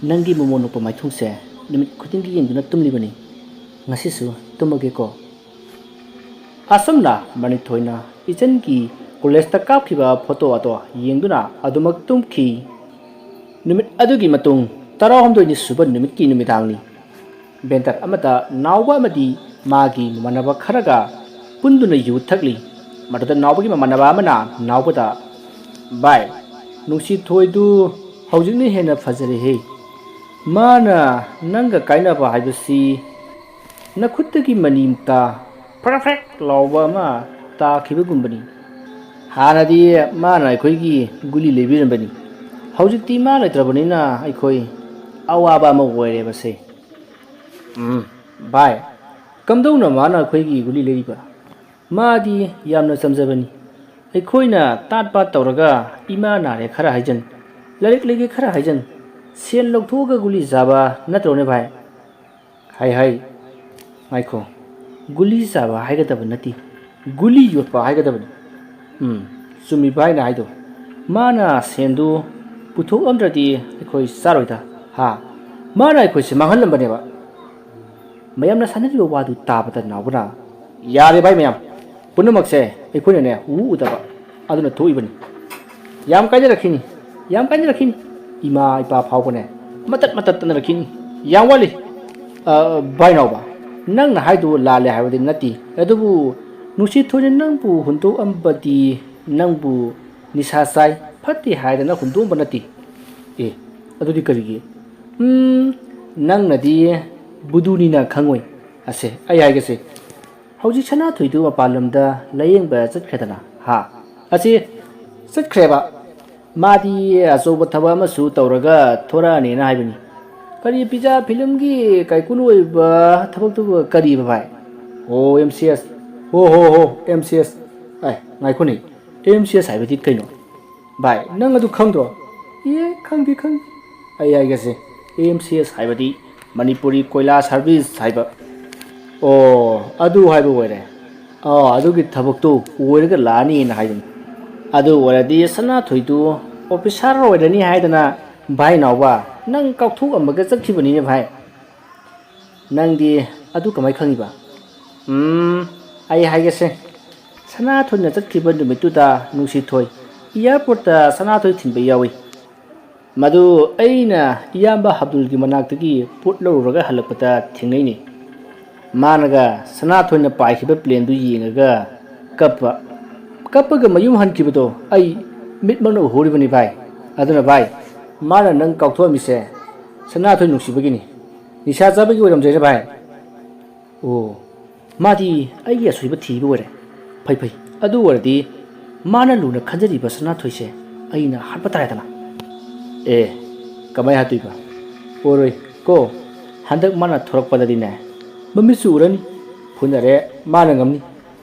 ꯅꯪꯒꯤ ꯃꯣꯃꯣꯟ ꯅꯣꯛꯄ ꯃꯥꯏꯊꯣꯡꯁꯦ ꯅꯨꯃꯤꯠ ꯈꯨꯗꯤꯡꯒꯤ ꯌꯦꯡꯗꯨꯅ ꯇꯨꯝꯂꯤꯕꯅꯤ꯫ ꯉꯁꯤꯁꯨ ꯇꯨꯝꯃꯒꯦꯀꯣ꯫" ꯑꯁꯨꯝꯅ ꯃꯅꯤꯊꯣꯏꯅ ꯏꯆꯟꯒꯤ ꯀꯣꯂꯦꯖꯇ ꯀꯥꯞꯈꯤꯕ ꯐꯣꯇꯣ ꯑꯗꯣ ꯌꯦꯡꯗꯨꯅ ꯑꯗꯨꯃꯛ ꯇꯨꯝꯈꯤ꯫ ꯅꯨꯃꯤꯠ ꯑꯗꯨꯒꯤ ꯃꯇꯨꯡ ꯇꯔꯥꯍꯨꯝꯗꯣꯏꯅꯤ ꯁꯨꯕ ꯅꯨꯃꯤꯠꯀꯤ ꯅꯨꯃꯤꯗꯥꯡꯅꯤ꯫ ꯕꯦꯟꯇꯔ ꯑꯃꯗ ꯅꯥꯎꯕ ꯑꯃꯗꯤ ꯃꯥꯒꯤ ꯃꯃꯥꯟꯅꯕ ꯈꯔꯒ ꯄꯨꯟꯗꯨꯅ ꯌꯨ ꯊꯛꯂꯤ꯫ ꯃꯗꯨꯗ ꯅꯥꯎꯕꯒꯤ ꯃꯃꯥꯟꯅꯕ ꯑꯃꯅ ꯅꯥꯎꯕꯗ, "ꯚꯥꯏ, ꯅꯨꯡꯁꯤꯊꯣꯏꯗꯨ ꯍꯧꯖꯤꯛꯅ ꯍꯦꯟꯅ ꯐꯖꯔꯦꯍꯦ꯫ ꯃꯥꯅ ꯅꯪꯒ ꯀꯥꯏꯅꯕ ꯍꯥꯏꯕꯁꯤ ꯅꯈꯨꯠꯇꯒꯤ ꯃꯅꯤꯝꯇ ꯐ꯭ꯔꯦꯛ ꯐ꯭ꯔꯦꯛ ꯂꯥꯎꯕ ꯑꯃ ꯇꯥꯈꯤꯕꯒꯨꯝꯕꯅꯤ꯫ ꯍꯥꯟꯅꯗꯤ ꯃꯥꯅ ꯑꯩꯈꯣꯏꯒꯤ ꯒꯨꯂꯤ ꯂꯩꯕꯤꯔꯝꯕꯅꯤ꯫ ꯍꯧꯖꯤꯛꯇꯤ ꯃꯥ ꯂꯩꯇ꯭ꯔꯕꯅꯤꯅ ꯑꯩꯈꯣꯏ ꯑꯋꯥꯕ ꯑꯃ ꯑꯣꯏꯔꯦꯕꯁꯦ꯫" "ꯎꯝ, ꯚꯥꯏ, ꯀꯝꯗꯧꯅ ꯃꯥꯅ ꯑꯩꯈꯣꯏꯒꯤ ꯒꯨꯂꯤ ꯂꯩꯔꯤꯕ? ꯃꯥꯗꯤ ꯌꯥꯝꯅ ꯆꯝꯖꯕꯅꯤ꯫ ꯑꯩꯈꯣꯏꯅ ꯇꯥꯠ ꯄꯥꯠ ꯇꯧꯔꯒ ꯏꯃꯥ ꯅꯥꯔꯦ ꯈꯔ ꯍꯥꯏꯖꯟ, ꯂꯥꯏꯔꯤꯛ ꯂꯩꯒꯦ ꯈꯔ ꯍꯥꯏꯖꯟ, ꯁꯦꯟ ꯂꯧꯊꯣꯛꯑꯒ ꯒꯨꯂꯤ ꯆꯥꯕ ꯅꯠꯇ꯭ꯔꯣꯅꯦ ꯚꯥꯏ?" "ꯍꯥꯏ ꯍꯥꯏ, ꯉꯥꯏꯈꯣ, ꯒꯨꯂꯤ ꯆꯥꯕ ꯍꯥꯏꯒꯗꯕ ꯅꯠꯇꯦ, ꯒꯨꯂꯤ ꯌꯣꯠꯄ ꯍꯥꯏꯒꯗꯕꯅꯤ꯫" "ꯎꯝ, ꯆꯨꯝꯃꯤ ꯚꯥꯏꯅ ꯍꯥꯏꯗꯣ꯫ ꯃꯥꯅ ꯁꯦꯟꯗꯨ ꯄꯨꯊꯣꯛꯂꯝꯗ꯭ꯔꯗꯤ ꯑꯩꯈꯣꯏ ꯆꯥꯔꯣꯏꯗ, ꯍꯥ? ꯃꯥꯅ ꯑꯩꯈꯣꯏꯁꯦ ꯃꯥꯡꯍꯜꯂꯝꯕꯅꯦꯕ꯫" ꯃꯌꯥꯝꯅ ꯁꯥꯟꯅꯔꯤꯕ ꯋꯥꯗꯨ ꯇꯥꯕꯗ ꯅꯥꯎꯕꯅ, "ꯌꯥꯔꯦ ꯚꯥꯏ ꯃꯌꯥꯝ, ꯄꯨꯝꯅꯃꯛꯁꯦ ꯑꯩꯈꯣꯏꯅꯅꯦ ꯎ ꯎꯗꯕ ꯑꯗꯨꯅ ꯊꯣꯛꯏꯕꯅꯤ꯫ ꯌꯥꯝ ꯀꯥꯏꯅꯔꯛꯈꯤꯅꯤ, ꯌꯥꯝ ꯀꯥꯏꯅꯔꯛꯈꯤꯅꯤ꯫ ꯏꯃꯥ ꯏꯄꯥ ꯐꯥꯎꯕꯅꯦ ꯃꯇꯠ ꯃꯇꯠ ꯇꯠꯅꯔꯛꯈꯤꯅꯤ꯫ ꯌꯥꯝ ꯋꯥꯠꯂꯤ꯫ ꯑ, ꯚꯥꯏ ꯅꯥꯎꯕ, ꯅꯪꯅ ꯍꯥꯏꯗꯨ ꯂꯥꯜꯂꯦ ꯍꯥꯏꯕꯗꯤ ꯅꯠꯇꯦ, ꯑꯗꯨꯕꯨ ꯅꯨꯡꯁꯤꯊꯣꯏꯅ ꯅꯪꯕꯨ ꯍꯨꯟꯗꯣꯛꯑꯝꯕꯗꯤ ꯅꯪꯕꯨ ꯅꯤꯁꯥ ꯆꯥꯏ, ꯐꯠꯇꯦ ꯍꯥꯏꯗꯅ ꯍꯨꯟꯗꯣꯛꯑꯝꯕ ꯅꯠꯇꯦ꯫ ꯑꯦ, ꯑꯗꯨꯗꯤ ꯀꯔꯤꯒꯤ? ꯎꯝ, ꯅꯪꯅꯗꯤ ꯕꯨꯗꯨꯅꯤꯅ ꯈꯪꯉꯣꯏ꯫ ꯑꯁꯦ, ꯑꯩ ꯍꯥꯏꯒꯦꯁꯦ, ꯍꯧꯖꯤꯛ ꯁꯅꯥꯊꯣꯏꯗꯨ ꯃꯄꯥꯟ ꯂꯝꯗ ꯂꯥꯌꯦꯡꯕ ꯆꯠꯈ꯭ꯔꯦꯗꯅ꯫ ꯍꯥ? ꯑꯁꯤ ꯆꯠꯈ꯭ꯔꯦꯕ꯫ ꯃꯥꯗꯤ ꯑꯆꯧꯕ ꯊꯕꯛ ꯑꯃꯁꯨ ꯇꯧꯔꯒ ꯊꯣꯔꯛꯑꯅꯤꯅ ꯍꯥꯏꯕꯅꯤ꯫ ꯀꯔꯤ ꯄꯤꯖꯥ ꯐꯤꯂꯝꯒꯤ ꯀꯥꯏꯀꯨꯟ ꯑꯣꯏꯕ ꯊꯕꯛꯇꯨꯕꯨ ꯀꯔꯤꯕ ꯚꯥꯏ? ꯑꯣ, ꯑꯦꯝ ꯁꯤ ꯑꯦꯁ꯫ ꯍꯣ, ꯍꯣ, ꯍꯣ, ꯑꯦꯝ ꯁꯤ ꯑꯦꯁ꯫ ꯑꯦ, ꯉꯥꯏꯈꯣꯅꯦ, ꯑꯦꯝ ꯁꯤ ꯑꯦꯁ ꯍꯥꯏꯕꯗꯤ ꯀꯩꯅꯣ? ꯚꯥꯏ, ꯅꯪ ꯑꯗꯨ ꯈꯪꯗ꯭ꯔꯣ? ꯑꯦ, ꯈꯪꯗꯦ, ꯈꯪꯗꯦ꯫ ꯑꯩ ꯍꯥꯏꯒꯦꯁꯦ, ꯑꯦꯝ ꯁꯤ ꯑꯦꯁ ꯍꯥꯏꯕꯗꯤ ꯃꯅꯤꯄꯨꯔꯤ ꯀꯣꯏꯂꯥ ꯁꯥꯔꯚꯤꯁ ꯍꯥꯏꯕ꯫ ꯑꯣ, ꯑꯗꯨ ꯍꯥꯏꯕ ꯑꯣꯏꯔꯦ꯫ ꯑꯣ, ꯑꯗꯨꯒꯤ ꯊꯕꯛꯇꯨ ꯑꯣꯏꯔꯒ ꯂꯥꯛꯑꯅꯤꯅ ꯍꯥꯏꯕꯅꯤ꯫ ꯑꯗꯨ ꯑꯣꯏꯔꯗꯤ ꯁꯅꯥꯊꯣꯏꯗꯨ ꯑꯣꯐꯤꯁꯥꯔ ꯑꯣꯏꯔꯅꯤ ꯍꯥꯏꯗꯅ ꯚꯥꯏ ꯅꯥꯎꯕ ꯅꯪ ꯀꯥꯎꯊꯣꯛꯑꯝꯃꯒ ꯆꯠꯈꯤꯕꯅꯤꯅꯦ ꯚꯥꯏ꯫ ꯅꯪꯗꯤ ꯑꯗꯨ ꯀꯃꯥꯏ ꯈꯪꯉꯤꯕ? ꯎꯝ, ꯑꯩ ꯍꯥꯏꯒꯦꯁꯦ꯫ ꯁꯅꯥꯊꯣꯏꯅ ꯆꯠꯈꯤꯕ ꯅꯨꯃꯤꯠꯇꯨꯗ ꯅꯨꯡꯁꯤꯊꯣꯏ ꯏꯌꯥꯔꯄꯣꯔꯠꯇ ꯁꯅꯥꯊꯣꯏ ꯊꯤꯟꯕ ꯌꯥꯎꯏ꯫ ꯃꯗꯨ ꯑꯩꯅ ꯏꯌꯥꯝꯕ ꯑꯕꯗꯨꯜꯒꯤ ꯃꯅꯥꯛꯇꯒꯤ ꯄꯣꯠ ꯂꯧꯔꯨꯔꯒ ꯍꯜꯂꯛꯄꯗ ꯊꯦꯡꯅꯩꯅꯤ꯫ ꯃꯥꯅꯒ ꯁꯅꯥꯊꯣꯏꯅ ꯄꯥꯏꯈꯤꯕ ꯄ꯭ꯂꯦꯟꯗꯨ ꯌꯦꯡꯉꯒ ꯀꯞꯄ꯫ ꯀꯞꯄꯒ ꯃꯌꯨꯝ ꯍꯟꯈꯤꯕꯗꯣ ꯑꯩ ꯃꯤꯠꯃꯛꯅ ꯎꯍꯧꯔꯤꯕꯅꯤ ꯚꯥꯏ꯫ ꯑꯗꯨꯅ ꯚꯥꯏ, ꯃꯥꯅ ꯅꯪ ꯀꯥꯎꯊꯣꯛꯑꯝꯃꯤꯁꯦ ꯁꯅꯥꯊꯣꯏ ꯅꯨꯡꯁꯤꯕꯒꯤꯅꯤ꯫ ꯅꯤꯁꯥ ꯆꯥꯕꯒꯤ ꯑꯣꯏꯔꯝꯗ꯭ꯔꯦꯅꯦ ꯚꯥꯏ꯫ ꯑꯣ, ꯃꯥꯗꯤ ꯑꯩꯒꯤ ꯑꯁꯣꯏꯕ ꯊꯤꯕ ꯑꯣꯏꯔꯦ꯫ ꯐꯩ, ꯐꯩ꯫ ꯑꯗꯨ ꯑꯣꯏꯔꯗꯤ ꯃꯥꯅ ꯂꯨꯅ ꯈꯟꯖꯔꯤꯕ ꯁꯅꯥꯊꯣꯏꯁꯦ ꯑꯩꯅ ꯍꯥꯠꯄ ꯇꯥꯔꯦꯗꯅ꯫ ꯑꯦ, ꯀꯃꯥꯏ ꯍꯥꯠꯇꯣꯏꯕ? ꯑꯣꯏꯔꯣꯏ ꯀꯣ꯫ ꯍꯟꯗꯛ ꯃꯥꯅ ꯊꯣꯔꯛꯄꯗꯗꯤꯅꯦ, ꯃꯃꯤꯠꯁꯨ ꯎꯔꯅꯤ꯫ ꯐꯨꯅꯔꯦ, ꯃꯥꯅ ꯉꯝꯅꯤ꯫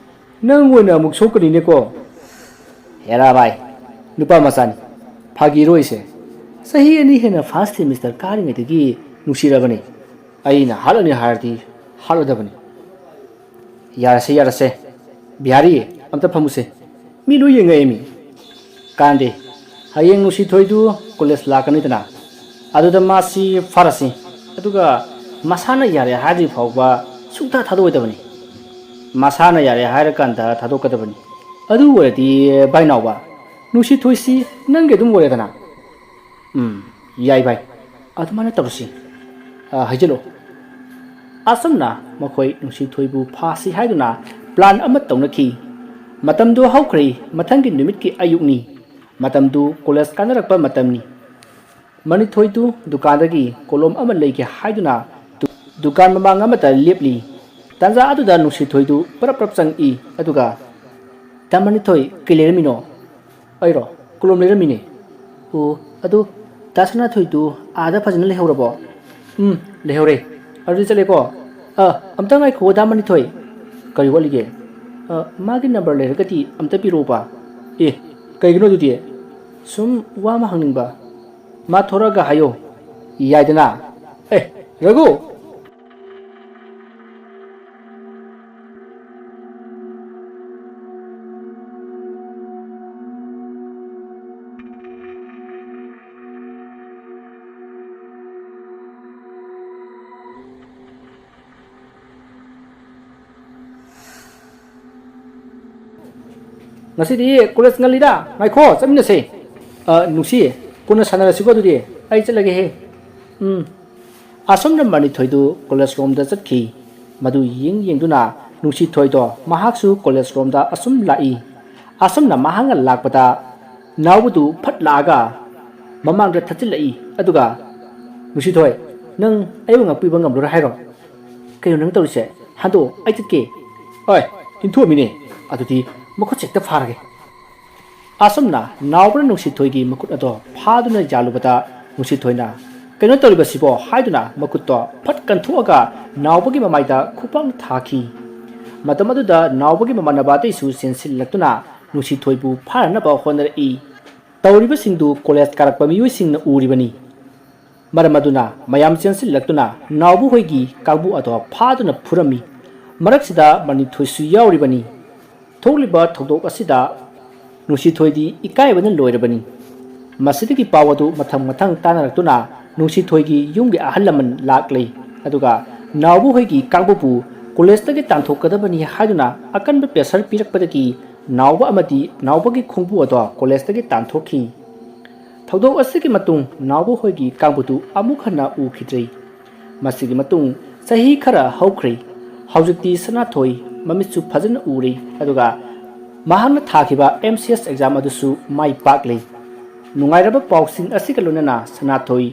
ꯅꯪ ꯑꯣꯏꯅ ꯑꯃꯨꯛ ꯁꯣꯛꯀꯅꯤꯅꯦꯀꯣ꯫ ꯍꯦꯔꯥ ꯚꯥꯏ, ꯅꯨꯄꯥ ꯃꯆꯥꯅꯤ꯫ ꯐꯥꯒꯤꯔꯣꯏꯁꯦ꯫ ꯆꯍꯤ ꯑꯅꯤ ꯍꯦꯟꯅ ꯐꯥꯔꯁ ꯁꯦꯃꯤꯁꯇꯔ ꯀꯥꯔꯤꯉꯩꯗꯒꯤ ꯅꯨꯡꯁꯤꯔꯕꯅꯤ꯫ ꯑꯩꯅ ꯍꯥꯠꯂꯅꯤ ꯍꯥꯏꯔꯗꯤ ꯍꯥꯠꯂꯗꯕꯅꯤ꯫ ꯌꯥꯔꯁꯦ, ꯌꯥꯔꯁꯦ꯫ ꯕꯤꯍꯥꯔꯤ, ꯑꯝꯇ ꯐꯝꯃꯨꯁꯦ꯫ ꯃꯤ ꯂꯣꯏ ꯌꯦꯡꯉꯛꯑꯦꯃꯤ꯫ ꯀꯥꯟꯗꯦ꯫ ꯍꯌꯦꯡ ꯅꯨꯡꯁꯤꯊꯣꯏꯗꯨ ꯀꯣꯂꯦꯖ ꯂꯥꯛꯀꯅꯤꯗꯅ꯫ ꯑꯗꯨꯗ ꯃꯥꯁꯤ ꯐꯥꯔꯁꯤ꯫ ꯑꯗꯨꯒ ꯃꯁꯥꯅ ꯌꯥꯔꯦ ꯍꯥꯏꯗ꯭ꯔꯤ ꯐꯥꯎꯕ ꯁꯨꯡꯊꯥ ꯊꯥꯗꯣꯛꯑꯣꯏꯗꯕꯅꯤ꯫ ꯃꯁꯥꯅ ꯌꯥꯔꯦ ꯍꯥꯏꯔꯀꯥꯟꯗ ꯊꯥꯗꯣꯛꯀꯗꯕꯅꯤ꯫ ꯑꯗꯨ ꯑꯣꯏꯔꯗꯤ ꯚꯥꯏ ꯅꯥꯎꯕ, ꯅꯨꯡꯁꯤꯊꯣꯏꯁꯤ ꯅꯪꯒꯤ ꯑꯗꯨꯝ ꯑꯣꯏꯔꯦꯗꯅ꯫ ꯎꯝ, ꯌꯥꯏ ꯚꯥꯏ, ꯑꯗꯨꯃꯥꯏꯅ ꯇꯧꯔꯁꯤ꯫ ꯑ, ꯍꯥꯏꯖꯤꯜꯂꯣ꯫ ꯑꯁꯨꯝꯅ ꯃꯈꯣꯏ ꯅꯨꯡꯁꯤꯊꯣꯏꯕꯨ ꯐꯥꯁꯤ ꯍꯥꯏꯗꯨꯅ plan ꯑꯃ ꯇꯧꯅꯈꯤ꯫ ꯃꯇꯝꯗꯨ ꯍꯧꯈ꯭ꯔꯦ, ꯃꯊꯪꯒꯤ ꯅꯨꯃꯤꯠꯀꯤ ꯑꯌꯨꯛꯅꯤ꯫ ꯃꯇꯝꯗꯨ ꯀꯣꯂꯦꯖ ꯀꯥꯅꯔꯛꯄ ꯃꯇꯝꯅꯤ꯫ ꯃꯅꯤꯊꯣꯏꯗꯨ ꯗꯨꯀꯥꯟꯗꯒꯤ ꯀꯣꯂꯣꯝ ꯑꯃ ꯂꯩꯒꯦ ꯍꯥꯏꯗꯨꯅ ꯗꯨ-, ꯗꯨꯀꯥꯟ ꯃꯃꯥꯡ ꯑꯃꯗ ꯂꯦꯞꯂꯤ꯫ ꯇꯥꯟꯖꯥ ꯑꯗꯨꯗ ꯅꯨꯡꯁꯤꯊꯣꯏꯗꯨ ꯄꯔꯞ ꯄꯔꯞ ꯆꯪꯉꯛꯏ, ꯑꯗꯨꯒ, "ꯗꯥ ꯃꯅꯤꯊꯣꯏ, ꯀꯩ ꯂꯩꯔꯝꯃꯤꯅꯣ?" "ꯑꯩꯔꯣ? ꯀꯣꯂꯣꯝ ꯂꯩꯔꯝꯃꯤꯅꯦ꯫" "ꯑꯣ, ꯑꯗꯨ ꯗꯥ ꯁꯅꯥꯊꯣꯏꯗꯨ ꯑꯥꯗ ꯐꯖꯅ ꯂꯩꯍꯧꯔꯕꯣ?" "ꯎꯝ, ꯂꯩꯍꯧꯔꯦ꯫ ꯑꯗꯨꯗꯤ ꯆꯠꯂꯦꯀꯣ꯫" "ꯑ, ꯑꯝꯇ ꯉꯥꯏꯈꯣ, ꯗꯥ ꯃꯅꯤꯊꯣꯏ꯫" "ꯀꯔꯤ ꯋꯥꯠꯂꯤꯒꯦ?" "ꯑ, ꯃꯥꯒꯤ number ꯂꯩꯔꯒꯗꯤ ꯑꯝꯇ ꯄꯤꯔꯛꯎꯕ꯫" "ꯑꯦ, ꯀꯩꯒꯤꯅꯣ ꯑꯗꯨꯗꯤ?" "ꯁꯨꯝ ꯋꯥ ꯑꯃ ꯍꯪꯅꯤꯡꯕ꯫" "ꯃꯥ ꯊꯣꯔꯛꯑꯒ ꯍꯥꯏꯌꯣ꯫" "ꯌꯥꯏꯗꯅ꯫" "ꯑꯦ, ꯔꯘꯨ!" "ꯉꯁꯤꯗꯤ ꯀꯣꯂꯦꯖ ꯉꯜꯂꯤꯗ, ꯉꯥꯏꯈꯣ, ꯆꯠꯃꯤꯟꯅꯁꯦ꯫" "ꯑ, ꯅꯨꯡꯁꯤ, ꯀꯣꯟꯅ ꯁꯥꯟꯅꯔꯁꯤꯀꯣ ꯑꯗꯨꯗꯤ, ꯑꯩ ꯆꯠꯂꯒꯦꯍꯦ꯫" "ꯎꯝ꯫" ꯑꯁꯨꯝꯅ ꯃꯅꯤꯊꯣꯏꯗꯨ ꯀꯣꯂꯦꯖ ꯔꯣꯝꯗ ꯆꯠꯈꯤ꯫ ꯃꯗꯨ ꯌꯦꯡ ꯌꯦꯡꯗꯨꯅ ꯅꯨꯡꯁꯤꯊꯣꯏꯗꯣ ꯃꯍꯥꯛꯁꯨ ꯀꯣꯂꯦꯖ ꯔꯣꯝꯗ ꯑꯁꯨꯝ ꯂꯥꯛꯏ꯫ ꯑꯁꯨꯝꯅ ꯃꯍꯥꯛꯅ ꯂꯥꯛꯄꯗ ꯅꯥꯎꯕꯗꯨ ꯐꯠ ꯂꯥꯛꯑꯒ ꯃꯃꯥꯡꯗ ꯊꯠꯆꯤꯜꯂꯛꯏ꯫ ꯑꯗꯨꯒ, "ꯅꯨꯡꯁꯤꯊꯣꯏ, ꯅꯪ ꯑꯩꯕꯨ ꯉꯥꯛꯄꯤꯕ ꯉꯝꯂꯔꯣꯏ ꯍꯥꯏꯔꯣ? ꯀꯩꯅꯣ ꯅꯪ ꯇꯧꯔꯤꯁꯦ? ꯍꯟꯗꯣꯛꯑꯣ, ꯑꯩ ꯆꯠꯀꯦ꯫" "ꯑꯣꯏ, ꯏꯟꯊꯣꯛꯑꯝꯃꯤꯅꯦ꯫ ꯑꯗꯨꯗꯤ ꯃꯈꯨꯠꯁꯦ ꯍꯦꯛꯇ ꯐꯥꯔꯒꯦ꯫" ꯑꯁꯨꯝꯅ ꯅꯥꯎꯕꯅ ꯅꯨꯡꯁꯤꯊꯣꯏꯒꯤ ꯃꯈꯨꯠ ꯑꯗꯣ ꯐꯥꯗꯨꯅ ꯌꯥꯜꯂꯨꯕꯗ ꯅꯨꯡꯁꯤꯊꯣꯏꯅ, "ꯀꯩꯅꯣ ꯇꯧꯔꯤꯕꯁꯤꯕꯣ?" ꯍꯥꯏꯗꯨꯅ ꯃꯈꯨꯠꯇꯣ ꯐꯠ ꯀꯟꯊꯣꯛꯑꯒ ꯅꯥꯎꯕꯒꯤ ꯃꯃꯥꯏꯗ ꯈꯨꯄꯥꯛꯅ ꯊꯥꯈꯤ꯫ ꯃꯇꯝ ꯑꯗꯨꯗ ꯅꯥꯎꯕꯒꯤ ꯃꯃꯥꯟꯅꯕ ꯑꯇꯩꯁꯨ ꯆꯦꯟꯁꯤꯜꯂꯛꯇꯨꯅ ꯅꯨꯡꯁꯤꯊꯣꯏꯕꯨ ꯐꯥꯅꯅꯕ ꯍꯣꯠꯅꯔꯛꯏ꯫ ꯇꯧꯔꯤꯕꯁꯤꯡꯗꯨ ꯀꯣꯂꯦꯖ ꯀꯥꯔꯛꯄ ꯃꯤꯑꯣꯏꯁꯤꯡꯅ ꯎꯔꯤꯕꯅꯤ꯫ ꯃꯔꯝ ꯑꯗꯨꯅ ꯃꯌꯥꯝ ꯆꯦꯟꯁꯤꯜꯂꯛꯇꯨꯅ ꯅꯥꯎꯕ ꯍꯣꯏꯒꯤ ꯀꯥꯡꯕꯨ ꯑꯗꯣ ꯐꯥꯗꯨꯅ ꯐꯨꯔꯝꯃꯤ꯫ ꯃꯔꯛꯁꯤꯗ ꯃꯅꯤꯊꯣꯏꯁꯨ ꯌꯥꯎꯔꯤꯕꯅꯤ꯫ ꯊꯣꯛꯂꯤꯕ ꯊꯧꯗꯣꯛ ꯑꯁꯤꯗ ꯅꯨꯡꯁꯤꯊꯣꯏꯗꯤ ꯏꯀꯥꯏꯕꯅ ꯂꯣꯏꯔꯕꯅꯤ꯫ ꯃꯁꯤꯗꯒꯤ ꯄꯥꯎ ꯑꯗꯨ ꯃꯊꯪ ꯃꯊꯪ ꯇꯥꯅꯔꯛꯇꯨꯅ ꯅꯨꯡꯁꯤꯊꯣꯏꯒꯤ ꯌꯨꯝꯒꯤ ꯑꯍꯜ ꯂꯃꯟ ꯂꯥꯛꯂꯦ꯫ ꯑꯗꯨꯒ ꯅꯥꯎꯕ ꯍꯣꯏꯒꯤ ꯀꯥꯡꯕꯨꯕꯨ ꯀꯣꯂꯦꯖꯇꯒꯤ ꯇꯥꯟꯊꯣꯛꯀꯗꯕꯅꯤ ꯍꯥꯏꯗꯨꯅ ꯑꯀꯟꯕ pressure ꯄꯤꯔꯛꯄꯗꯒꯤ ꯅꯥꯎꯕ ꯑꯃꯗꯤ ꯅꯥꯎꯕꯒꯤ ꯈꯣꯡꯕꯨ ꯑꯗꯣ ꯀꯣꯂꯦꯖꯇꯒꯤ ꯇꯥꯟꯊꯣꯛꯈꯤ꯫ ꯊꯧꯗꯣꯛ ꯑꯁꯤꯒꯤ ꯃꯇꯨꯡ ꯅꯥꯎꯕ ꯍꯣꯏꯒꯤ ꯀꯥꯡꯕꯨꯗꯨ ꯑꯃꯨꯛ ꯍꯟꯅ ꯎꯈꯤꯗ꯭ꯔꯦ꯫ ꯃꯁꯤꯒꯤ ꯃꯇꯨꯡ ꯆꯍꯤ ꯈꯔ ꯍꯧꯈ꯭ꯔꯦ꯫ ꯍꯧꯖꯤꯛꯇꯤ ꯁꯅꯥꯊꯣꯏ ꯃꯃꯤꯠꯁꯨ ꯐꯖꯅ ꯎꯔꯦ, ꯑꯗꯨꯒ ꯃꯍꯥꯛꯅ ꯊꯥꯈꯤꯕ ꯑꯦꯝ ꯁꯤ ꯑꯦꯁ ꯑꯦꯛꯖꯥꯝ ꯑꯗꯨꯁꯨ ꯃꯥꯏ ꯄꯥꯛꯂꯦ꯫ ꯅꯨꯡꯉꯥꯏꯔꯕ ꯄꯥꯎꯁꯤꯡ ꯑꯁꯤꯒ ꯂꯣꯏꯅꯅ ꯁꯅꯥꯊꯣꯏ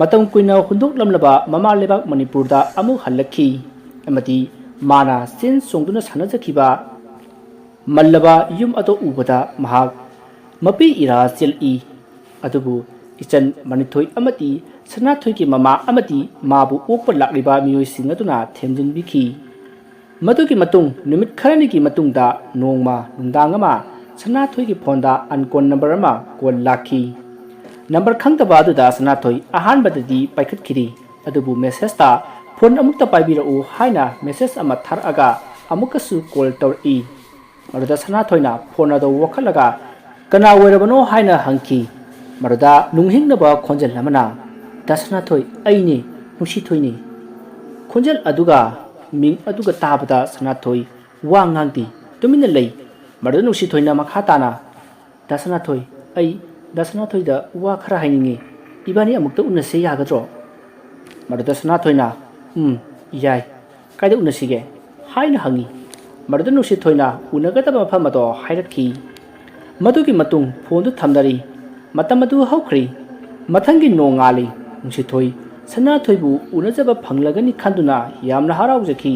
ꯃꯇꯝ ꯀꯨꯏꯅ ꯍꯨꯟꯗꯣꯛꯂꯝꯂꯕ ꯃꯃꯥ ꯂꯩꯕꯥꯛ ꯃꯅꯤꯄꯨꯔꯗ ꯑꯃꯨꯛ ꯍꯜꯂꯛꯈꯤ, ꯑꯃꯗꯤ ꯃꯥꯅ ꯆꯦꯟ ꯆꯣꯡꯗꯨꯅ ꯁꯥꯟꯅꯖꯈꯤꯕ ꯃꯜꯂꯕ ꯌꯨꯝ ꯑꯗꯨ ꯎꯕꯗ ꯃꯍꯥꯛ ꯃꯄꯤ ꯏꯔꯥ ꯆꯦꯜꯂꯛꯏ꯫ ꯑꯗꯨꯕꯨ ꯏꯆꯟ ꯃꯅꯤꯊꯣꯏ ꯑꯃꯗꯤ ꯁꯅꯥꯊꯣꯏꯒꯤ ꯃꯃꯥ ꯑꯃꯗꯤ ꯃꯥꯕꯨ ꯑꯣꯛꯄ ꯂꯥꯛꯂꯤꯕ ꯃꯤꯑꯣꯏꯁꯤꯡ ꯑꯗꯨꯅ ꯊꯦꯝꯖꯤꯟꯕꯤꯈꯤ꯫ ꯃꯗꯨꯒꯤ ꯃꯇꯨꯡ ꯅꯨꯃꯤꯠ ꯈꯔꯅꯤꯒꯤ ꯃꯇꯨꯡꯗ ꯅꯣꯡꯃ ꯅꯨꯡꯗꯥꯡ ꯑꯃ ꯁꯅꯥꯊꯣꯏꯒꯤ ꯐꯣꯟꯗ unknown number ꯑꯃ ꯀꯣꯜ ꯂꯥꯛꯈꯤ꯫ ꯅꯝꯕꯔ ꯈꯪꯗꯕ ꯑꯗꯨꯗ ꯁꯅꯥꯊꯣꯏ ꯑꯍꯥꯟꯕꯗꯗꯤ ꯄꯥꯏꯈꯠꯈꯤꯗꯦ, ꯑꯗꯨꯕꯨ ꯃꯦꯁꯦꯖꯇ "ꯐꯣꯟ ꯑꯃꯨꯛꯇ ꯄꯥꯏꯕꯤꯔꯛꯎ" ꯍꯥꯏꯅ ꯃꯦꯁꯦꯖ ꯑꯃ ꯊꯥꯔꯛꯑꯒ ꯑꯃꯨꯛꯀꯁꯨ ꯀꯣꯜ ꯇꯧꯔꯛꯏ꯫ ꯃꯗꯨꯗ ꯁꯅꯥꯊꯣꯏꯅ ꯐꯣꯟ ꯑꯗꯨ ꯋꯥꯈꯠꯂꯒ "ꯀꯅꯥ ꯑꯣꯏꯔꯕꯅꯣ?" ꯍꯥꯏꯅ ꯍꯪꯈꯤ꯫ ꯃꯗꯨꯗ ꯅꯨꯡꯍꯤꯡꯅꯕ ꯈꯣꯟꯖꯦꯜ ꯑꯃꯅ, "ꯗꯥ ꯁꯅꯥꯊꯣꯏ, ꯑꯩꯅꯤ, ꯅꯨꯡꯁꯤꯊꯣꯏꯅꯤ꯫" ꯈꯣꯟꯖꯦꯜ ꯑꯗꯨꯒ ꯃꯤꯡ ꯑꯗꯨꯒ ꯇꯥꯕꯗ ꯁꯅꯥꯊꯣꯏ ꯋꯥ ꯉꯥꯡꯗꯦ, ꯇꯨꯃꯤꯟꯅ ꯂꯩ꯫ ꯃꯗꯨꯗ ꯅꯨꯡꯁꯤꯊꯣꯏꯅ ꯃꯈꯥ ꯇꯥꯅ, "ꯗꯥ ꯁꯅꯥꯊꯣꯏ, ꯑꯩ ꯗꯥ ꯁꯅꯥꯊꯣꯏꯗ ꯋꯥ ꯈꯔ ꯍꯥꯏꯅꯤꯡꯉꯤ, ꯏꯕꯥꯅꯤ ꯑꯃꯨꯛꯇ ꯎꯅꯁꯦ ꯌꯥꯒꯗ꯭ꯔꯣ?" ꯃꯗꯨꯗ ꯁꯅꯥꯊꯣꯏꯅ, "ꯎꯝ, ꯌꯥꯏ, ꯀꯥꯏꯗ ꯎꯅꯁꯤꯒꯦ?" ꯍꯥꯏꯅ ꯍꯪꯉꯤ꯫ ꯃꯗꯨꯗ ꯅꯨꯡꯁꯤꯊꯣꯏꯅ ꯎꯅꯒꯗꯕ ꯃꯐꯝ ꯑꯗꯣ ꯍꯥꯏꯔꯛꯈꯤ꯫ ꯃꯗꯨꯒꯤ ꯃꯇꯨꯡ ꯐꯣꯟꯗꯨ ꯊꯝꯅꯔꯤ꯫ ꯃꯇꯝ ꯑꯗꯨ ꯍꯧꯈ꯭ꯔꯦ꯫ ꯃꯊꯪꯒꯤ ꯅꯣꯡꯉꯥꯜꯂꯤ꯫ ꯅꯨꯡꯁꯤꯊꯣꯏ ꯁꯅꯥꯊꯣꯏꯕꯨ ꯎꯅꯖꯕ ꯐꯪꯂꯒꯅꯤ ꯈꯟꯗꯨꯅ ꯌꯥꯝꯅ ꯍꯔꯥꯎꯖꯈꯤ꯫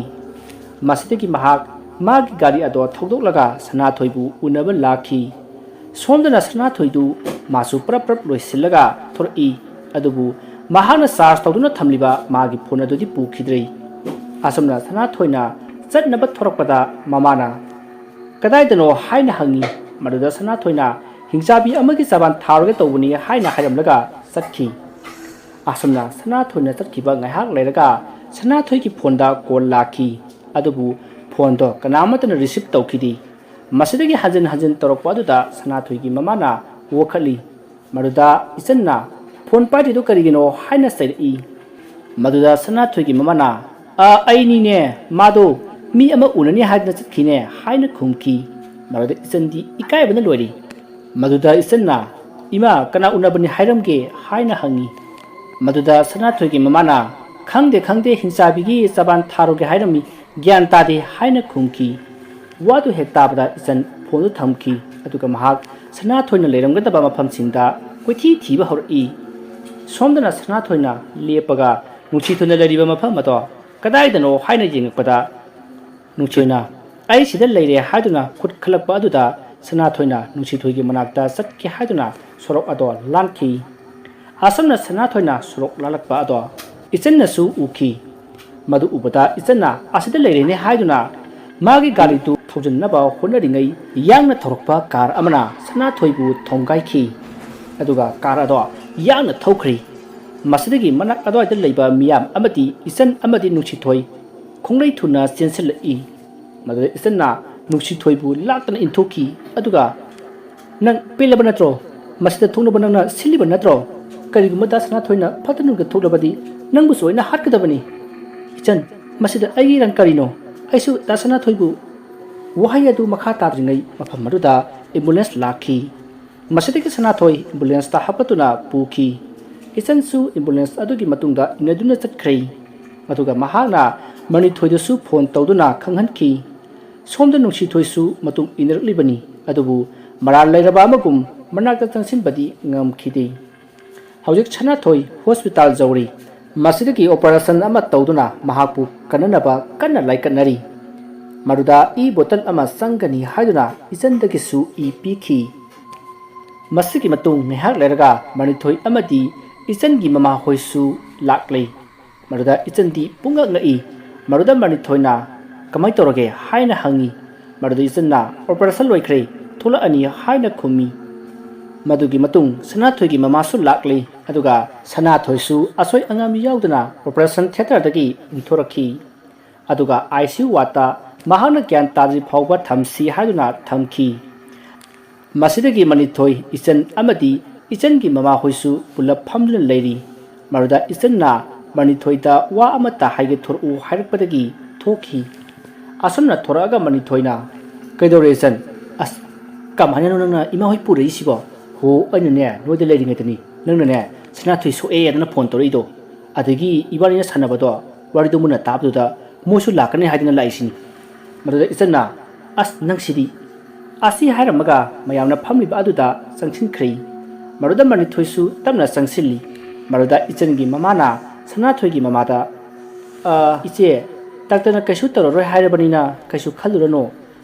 ꯃꯁꯤꯗꯒꯤ ꯃꯍꯥꯛ ꯃꯥꯒꯤ ꯒꯥꯔꯤ ꯑꯗꯣ ꯊꯧꯗꯣꯛꯂꯒ ꯁꯅꯥꯊꯣꯏꯕꯨ ꯎꯅꯕ ꯂꯥꯛꯈꯤ꯫ ꯁꯣꯝꯗꯅ ꯁꯅꯥꯊꯣꯏꯗꯨ ꯃꯥꯁꯨ ꯄ꯭ꯔꯞ ꯄ꯭ꯔꯞ ꯂꯣꯏꯁꯤꯜꯂꯒ ꯊꯣꯔꯛꯏ꯫ ꯑꯗꯨꯕꯨ ꯃꯍꯥꯛꯅ ꯆꯥꯔꯖ ꯇꯧꯗꯨꯅ ꯊꯝꯂꯤꯕ ꯃꯥꯒꯤ ꯐꯣꯟ ꯑꯗꯨꯗꯤ ꯄꯨꯈꯤꯗ꯭ꯔꯦ꯫ ꯑꯁꯨꯝꯅ ꯁꯅꯥꯊꯣꯏꯅ ꯆꯠꯅꯕ ꯊꯣꯔꯛꯄꯗ ꯃꯃꯥꯅ, "ꯀꯗꯥꯏꯗꯅꯣ?" ꯍꯥꯏꯅ ꯍꯪꯉꯤ꯫ ꯃꯗꯨꯗ ꯁꯅꯥꯊꯣꯏꯅ, "ꯍꯤꯡꯆꯥꯕꯤ ꯑꯃꯒꯤ ꯆꯕꯥꯟ ꯊꯥꯔꯨꯒꯦ ꯇꯧꯕꯅꯤ" ꯍꯥꯏꯅ ꯍꯥꯏꯔꯝꯂꯒ ꯆꯠꯈꯤ꯫ ꯑꯁꯨꯝꯅ ꯁꯅꯥꯊꯣꯏꯅ ꯆꯠꯈꯤꯕ ꯉꯥꯏꯍꯥꯛ ꯂꯩꯔꯒ ꯁꯅꯥꯊꯣꯏꯒꯤ ꯐꯣꯟꯗ ꯀꯣꯜ ꯂꯥꯛꯈꯤ꯫ ꯑꯗꯨꯕꯨ ꯐꯣꯟꯗꯣ ꯀꯅꯥꯃꯠꯇꯅ ꯔꯤꯁꯤꯞ ꯇꯧꯈꯤꯗꯦ꯫ ꯃꯁꯤꯗꯒꯤ ꯍꯟꯖꯤꯟ ꯍꯟꯖꯤꯟ ꯇꯧꯔꯛꯄ ꯑꯗꯨꯗ ꯁꯅꯥꯊꯣꯏꯒꯤ ꯃꯃꯥꯅ ꯋꯥꯈꯠꯂꯤ꯫ ꯃꯗꯨꯗ ꯏꯆꯟꯅ, "ꯐꯣꯟ ꯄꯥꯏꯗ꯭ꯔꯤꯗꯨ ꯀꯔꯤꯒꯤꯅꯣ?" ꯍꯥꯏꯅ ꯆꯩꯔꯛꯏ꯫ ꯃꯗꯨꯗ ꯁꯅꯥꯊꯣꯏꯒꯤ ꯃꯃꯥꯅ, "ꯑ, ꯑꯩꯅꯤꯅꯦ, ꯃꯥꯗꯣ ꯃꯤ ꯑꯃ ꯎꯅꯅꯤ ꯍꯥꯏꯗꯅ ꯆꯠꯈꯤꯅꯦ" ꯍꯥꯏꯅ ꯈꯨꯝꯈꯤ꯫ ꯃꯗꯨꯗ ꯏꯆꯟꯗꯤ ꯏꯀꯥꯏꯕꯅ ꯂꯣꯏꯔꯤ꯫ ꯃꯗꯨꯗ ꯏꯆꯟꯅ, "ꯏꯃꯥ, ꯀꯅꯥ ꯎꯅꯕꯅꯤ ꯍꯥꯏꯔꯝꯒꯦ?" ꯍꯥꯏꯅ ꯍꯪꯉꯤ꯫ ꯃꯗꯨꯗ ꯁꯅꯥꯊꯣꯏꯒꯤ ꯃꯃꯥꯅ, "ꯈꯪꯗꯦ, ꯈꯪꯗꯦ, ꯍꯤꯡꯆꯥꯕꯤꯒꯤ ꯆꯕꯥꯟ ꯊꯥꯔꯨꯒꯦ ꯍꯥꯏꯔꯝꯃꯤ, ꯒ꯭ꯌꯥꯟ ꯇꯥꯗꯦ" ꯍꯥꯏꯅ ꯈꯨꯝꯈꯤ꯫ ꯋꯥꯗꯨ ꯍꯦꯛ ꯇꯥꯕꯗ ꯏꯆꯟ ꯐꯣꯟꯗꯨ ꯊꯝꯈꯤ, ꯑꯗꯨꯒ ꯃꯍꯥꯛ ꯁꯅꯥꯊꯣꯏꯅ ꯂꯩꯔꯝꯒꯗꯕ ꯃꯐꯝꯁꯤꯡꯗ ꯀꯣꯏꯊꯤ ꯊꯤꯕ ꯍꯧꯔꯛꯏ꯫ ꯁꯣꯝꯗꯅ ꯁꯅꯥꯊꯣꯏꯅ ꯂꯦꯞꯄꯒ ꯅꯨꯡꯁꯤꯊꯣꯏꯅ ꯂꯩꯔꯤꯕ ꯃꯐꯝ ꯑꯗꯣ ꯀꯗꯥꯏꯗꯅꯣ ꯍꯥꯏꯅ ꯌꯦꯡꯉꯛꯄꯗ, ꯅꯨꯡꯁꯤꯊꯣꯏꯅ "ꯑꯩ ꯁꯤꯗ ꯂꯩꯔꯦ" ꯍꯥꯏꯗꯨꯅ ꯈꯨꯠ ꯈꯜꯂꯛꯄ ꯑꯗꯨꯗ, ꯁꯅꯥꯊꯣꯏꯅ ꯅꯨꯡꯁꯤꯊꯣꯏꯒꯤ ꯃꯅꯥꯛꯇ ꯆꯠꯀꯦ ꯍꯥꯏꯗꯨꯅ ꯁꯣꯔꯣꯛ ꯑꯗꯣ ꯂꯥꯟꯈꯤ꯫ ꯑꯁꯨꯝꯅ ꯁꯅꯥꯊꯣꯏꯅ ꯁꯣꯔꯣꯛ ꯂꯥꯜꯂꯛꯄ ꯑꯗꯣ ꯏꯆꯟꯅꯁꯨ ꯎꯈꯤ꯫ ꯃꯗꯨ ꯎꯕꯗ ꯏꯆꯟꯅ "ꯑꯁꯤꯗ ꯂꯩꯔꯦꯅꯦ" ꯍꯥꯏꯗꯨꯅ ꯃꯥꯒꯤ ꯒꯥꯔꯤꯗꯨ ꯊꯧꯖꯤꯟꯅꯕ ꯍꯣꯠꯅꯔꯤꯉꯩ, ꯌꯥꯡꯅ ꯊꯧꯔꯛꯄ ꯀꯥꯔ ꯑꯃꯅ ꯁꯅꯥꯊꯣꯏꯕꯨ ꯊꯣꯝꯒꯥꯏꯈꯤ꯫ ꯑꯗꯨꯒ ꯀꯥꯔ ꯑꯗꯣ ꯌꯥꯡꯅ ꯊꯧꯈ꯭ꯔꯤ꯫ ꯃꯁꯤꯗꯒꯤ ꯃꯅꯥꯛ ꯑꯗꯨꯋꯥꯏꯗ ꯂꯩꯕ ꯃꯤꯌꯥꯝ ꯑꯃꯗꯤ ꯏꯆꯟ ꯑꯃꯗꯤ ꯅꯨꯡꯁꯤꯊꯣꯏ ꯈꯣꯡꯂꯩ ꯊꯨꯅ ꯆꯦꯟꯁꯤꯜꯂꯛꯏ꯫ ꯃꯗꯨꯗ ꯏꯆꯟꯅ ꯅꯨꯡꯁꯤꯊꯣꯏꯕꯨ ꯂꯥꯛꯇꯅ ꯏꯟꯊꯣꯛꯈꯤ꯫ ꯑꯗꯨꯒ, "ꯅꯪ ꯄꯦꯜꯂꯕ ꯅꯠꯇ꯭ꯔꯣ? ꯃꯁꯤꯗ ꯊꯣꯛꯅꯕ ꯅꯪꯅ ꯁꯤꯜꯂꯤꯕ ꯅꯠꯇ꯭ꯔꯣ? ꯀꯔꯤꯒꯨꯝꯕ ꯗꯥ ꯁꯅꯥꯊꯣꯏꯅ ꯐꯠꯇ ꯅꯨꯡꯗ ꯊꯣꯛꯂꯕꯗꯤ ꯅꯪꯕꯨꯁꯨ ꯑꯩꯅ ꯍꯥꯠꯀꯗꯕꯅꯤ꯫ ꯏꯆꯟ, ꯃꯁꯤꯗ ꯑꯩꯒꯤ ꯏꯔꯥꯟ ꯀꯔꯤꯅꯣ? ꯑꯩꯁꯨ ꯗꯥ ꯁꯅꯥꯊꯣꯏꯕꯨ" ꯋꯥꯍꯩ ꯑꯗꯨ ꯃꯈꯥ ꯇꯥꯗ꯭ꯔꯤꯉꯩ ꯃꯐꯝ ꯑꯗꯨꯗ ꯑꯦꯝꯕꯨꯂꯦꯟꯁ ꯂꯥꯛꯈꯤ꯫ ꯃꯁꯤꯗꯒꯤ ꯁꯅꯥꯊꯣꯏ ꯑꯦꯝꯕꯨꯂꯦꯟꯁꯇ ꯍꯥꯞꯀꯠꯇꯨꯅ ꯄꯨꯈꯤ꯫ ꯏꯆꯟꯁꯨ ꯑꯦꯝꯕꯨꯂꯦꯟꯁ ꯑꯗꯨꯒꯤ ꯃꯇꯨꯡꯗ ꯏꯟꯅꯗꯨꯅ ꯆꯠꯈ꯭ꯔꯦ꯫ ꯑꯗꯨꯒ ꯃꯍꯥꯛꯅ ꯃꯅꯤꯊꯣꯏꯗꯁꯨ ꯐꯣꯟ ꯇꯧꯗꯨꯅ ꯈꯪꯍꯟꯈꯤ꯫ ꯁꯣꯝꯗ ꯅꯨꯡꯁꯤꯊꯣꯏꯁꯨ ꯃꯇꯨꯡ ꯏꯟꯅꯔꯛꯂꯤꯕꯅꯤ, ꯑꯗꯨꯕꯨ ꯃꯔꯥꯜ ꯂꯩꯔꯕ ꯑꯃꯒꯨꯝ ꯃꯅꯥꯛꯇ ꯆꯪꯁꯤꯟꯕꯗꯤ ꯉꯝꯈꯤꯗꯦ꯫ ꯍꯧꯖꯤꯛ ꯁꯅꯥꯊꯣꯏ ꯍꯣꯁꯄꯤꯇꯥꯜ ꯌꯧꯔꯤ꯫ ꯃꯁꯤꯗꯒꯤ ꯑꯣꯄꯔꯦꯁꯟ ꯑꯃ ꯇꯧꯗꯨꯅ ꯃꯍꯥꯛꯄꯨ ꯀꯟꯅꯅꯕ ꯀꯟꯅ ꯂꯥꯏꯀꯠꯅꯔꯤ꯫ ꯃꯗꯨꯗ ꯏ ꯕꯣꯇꯜ ꯑꯃ ꯆꯪꯒꯅꯤ ꯍꯥꯏꯗꯨꯅ ꯏꯆꯟꯗꯒꯤꯁꯨ ꯏ ꯄꯤꯈꯤ꯫ ꯃꯁꯤꯒꯤ ꯃꯇꯨꯡ ꯉꯥꯏꯍꯥꯛ ꯂꯩꯔꯒ ꯃꯅꯤꯊꯣꯏ ꯑꯃꯗꯤ ꯏꯆꯟꯒꯤ ꯃꯃꯥꯍꯣꯏꯁꯨ ꯂꯥꯛꯂꯦ꯫ ꯃꯗꯨꯗ ꯏꯆꯟꯗꯤ ꯄꯨꯡꯉꯛ ꯉꯛꯏ꯫ ꯃꯗꯨꯗ ꯃꯅꯤꯊꯣꯏꯅ "ꯀꯃꯥꯏ ꯇꯧꯔꯒꯦ?" ꯍꯥꯏꯅ ꯍꯪꯉꯤ꯫ ꯃꯗꯨꯗ ꯏꯆꯟꯅ "ꯑꯣꯄꯔꯦꯁꯟ ꯂꯣꯏꯈ꯭ꯔꯦ, ꯊꯣꯛꯂꯛꯑꯅꯤ" ꯍꯥꯏꯅ ꯈꯨꯝꯃꯤ꯫ ꯃꯗꯨꯒꯤ ꯃꯇꯨꯡ ꯁꯅꯥꯊꯣꯏꯒꯤ ꯃꯃꯥꯁꯨ ꯂꯥꯛꯂꯤ, ꯑꯗꯨꯒ ꯁꯅꯥꯊꯣꯏꯁꯨ ꯑꯁꯣꯏ ꯑꯉꯥꯝ ꯌꯥꯎꯗꯅ ꯑꯣꯄꯔꯦꯁꯟ ꯊꯤꯌꯦꯇꯔꯗꯒꯤ ꯏꯟꯊꯣꯔꯛꯈꯤ꯫ ꯑꯗꯨꯒ ꯑꯥꯏ ꯁꯤ ꯌꯨ ꯋꯥꯔꯗꯇ ꯃꯍꯥꯛꯅ ꯒ꯭ꯌꯥꯟ ꯇꯥꯗ꯭ꯔꯤ ꯐꯥꯎꯕ ꯊꯝꯁꯤ ꯍꯥꯏꯗꯨꯅ ꯊꯝꯈꯤ꯫ ꯃꯁꯤꯗꯒꯤ ꯃꯅꯤꯊꯣꯏ, ꯏꯆꯟ ꯑꯃꯗꯤ ꯏꯆꯟꯒꯤ ꯃꯃꯥꯍꯣꯏꯁꯨ ꯄꯨꯂꯞ ꯐꯝꯗꯨꯅ ꯂꯩꯔꯤ꯫ ꯃꯗꯨꯗ ꯏꯆꯟꯅ ꯃꯅꯤꯊꯣꯏꯗ "ꯋꯥ ꯑꯃꯠꯇ ꯍꯥꯏꯒꯦ, ꯊꯣꯔꯛꯎ" ꯍꯥꯏꯔꯛꯄꯗꯒꯤ ꯊꯣꯛꯈꯤ꯫ ꯑꯁꯨꯝꯅ ꯊꯣꯔꯛꯑꯒ ꯃꯅꯤꯊꯣꯏꯅ, "ꯀꯩꯗꯧꯔꯦ ꯏꯆꯟ? "ꯑꯁ, ꯀꯃꯥꯏꯅꯅꯣ ꯅꯪꯅ ꯏꯃꯥ ꯍꯣꯏ ꯄꯨꯔꯛꯏꯁꯤꯕꯣ?" "ꯍꯣ, ꯑꯩꯅꯅꯦ, ꯅꯣꯏꯗ ꯂꯩꯔꯤꯉꯩꯗꯅꯤ ꯅꯪꯅꯅꯦ ꯁꯅꯥꯊꯣꯏ ꯁꯣꯛꯑꯦ ꯑꯗꯨꯅ ꯐꯣꯟ ꯇꯧꯔꯛꯏꯗꯣ꯫ ꯑꯗꯒꯤ ꯏꯕꯥꯅꯤꯅ ꯁꯥꯟꯅꯕꯗꯣ, ꯋꯥꯔꯤꯗꯣ ꯃꯨꯟꯅ ꯇꯥꯕꯗꯨꯗ ꯃꯣꯏꯁꯨ ꯂꯥꯛꯀꯅꯤ ꯍꯥꯏꯗꯅ ꯂꯥꯛꯏꯁꯤꯅꯤ꯫" ꯃꯗꯨꯗ ꯏꯆꯟꯅ, "ꯑꯁ, ꯅꯪꯁꯤꯗꯤ!" ꯑꯁꯤ ꯍꯥꯏꯔꯝꯃꯒ ꯃꯌꯥꯝꯅ ꯐꯝꯂꯤꯕ ꯑꯗꯨꯗ ꯆꯪꯁꯤꯟꯈ꯭ꯔꯦ꯫ ꯃꯗꯨꯗ ꯃꯅꯤꯊꯣꯏꯁꯨ ꯇꯞꯅ ꯆꯪꯁꯤꯜꯂꯤ꯫ ꯃꯗꯨꯗ ꯏꯆꯟꯒꯤ ꯃꯃꯥꯅ ꯁꯅꯥꯊꯣꯏꯒꯤ ꯃꯃꯥꯗ, "ꯑ, ꯏꯆꯦ, ꯗꯥꯛꯇꯔꯅ ꯀꯩꯁꯨ ꯇꯧꯔꯔꯣꯏ ꯍꯥꯏꯔꯕꯅꯤꯅ ꯀꯩꯁꯨ ꯈꯜꯂꯨꯔꯅꯨ꯫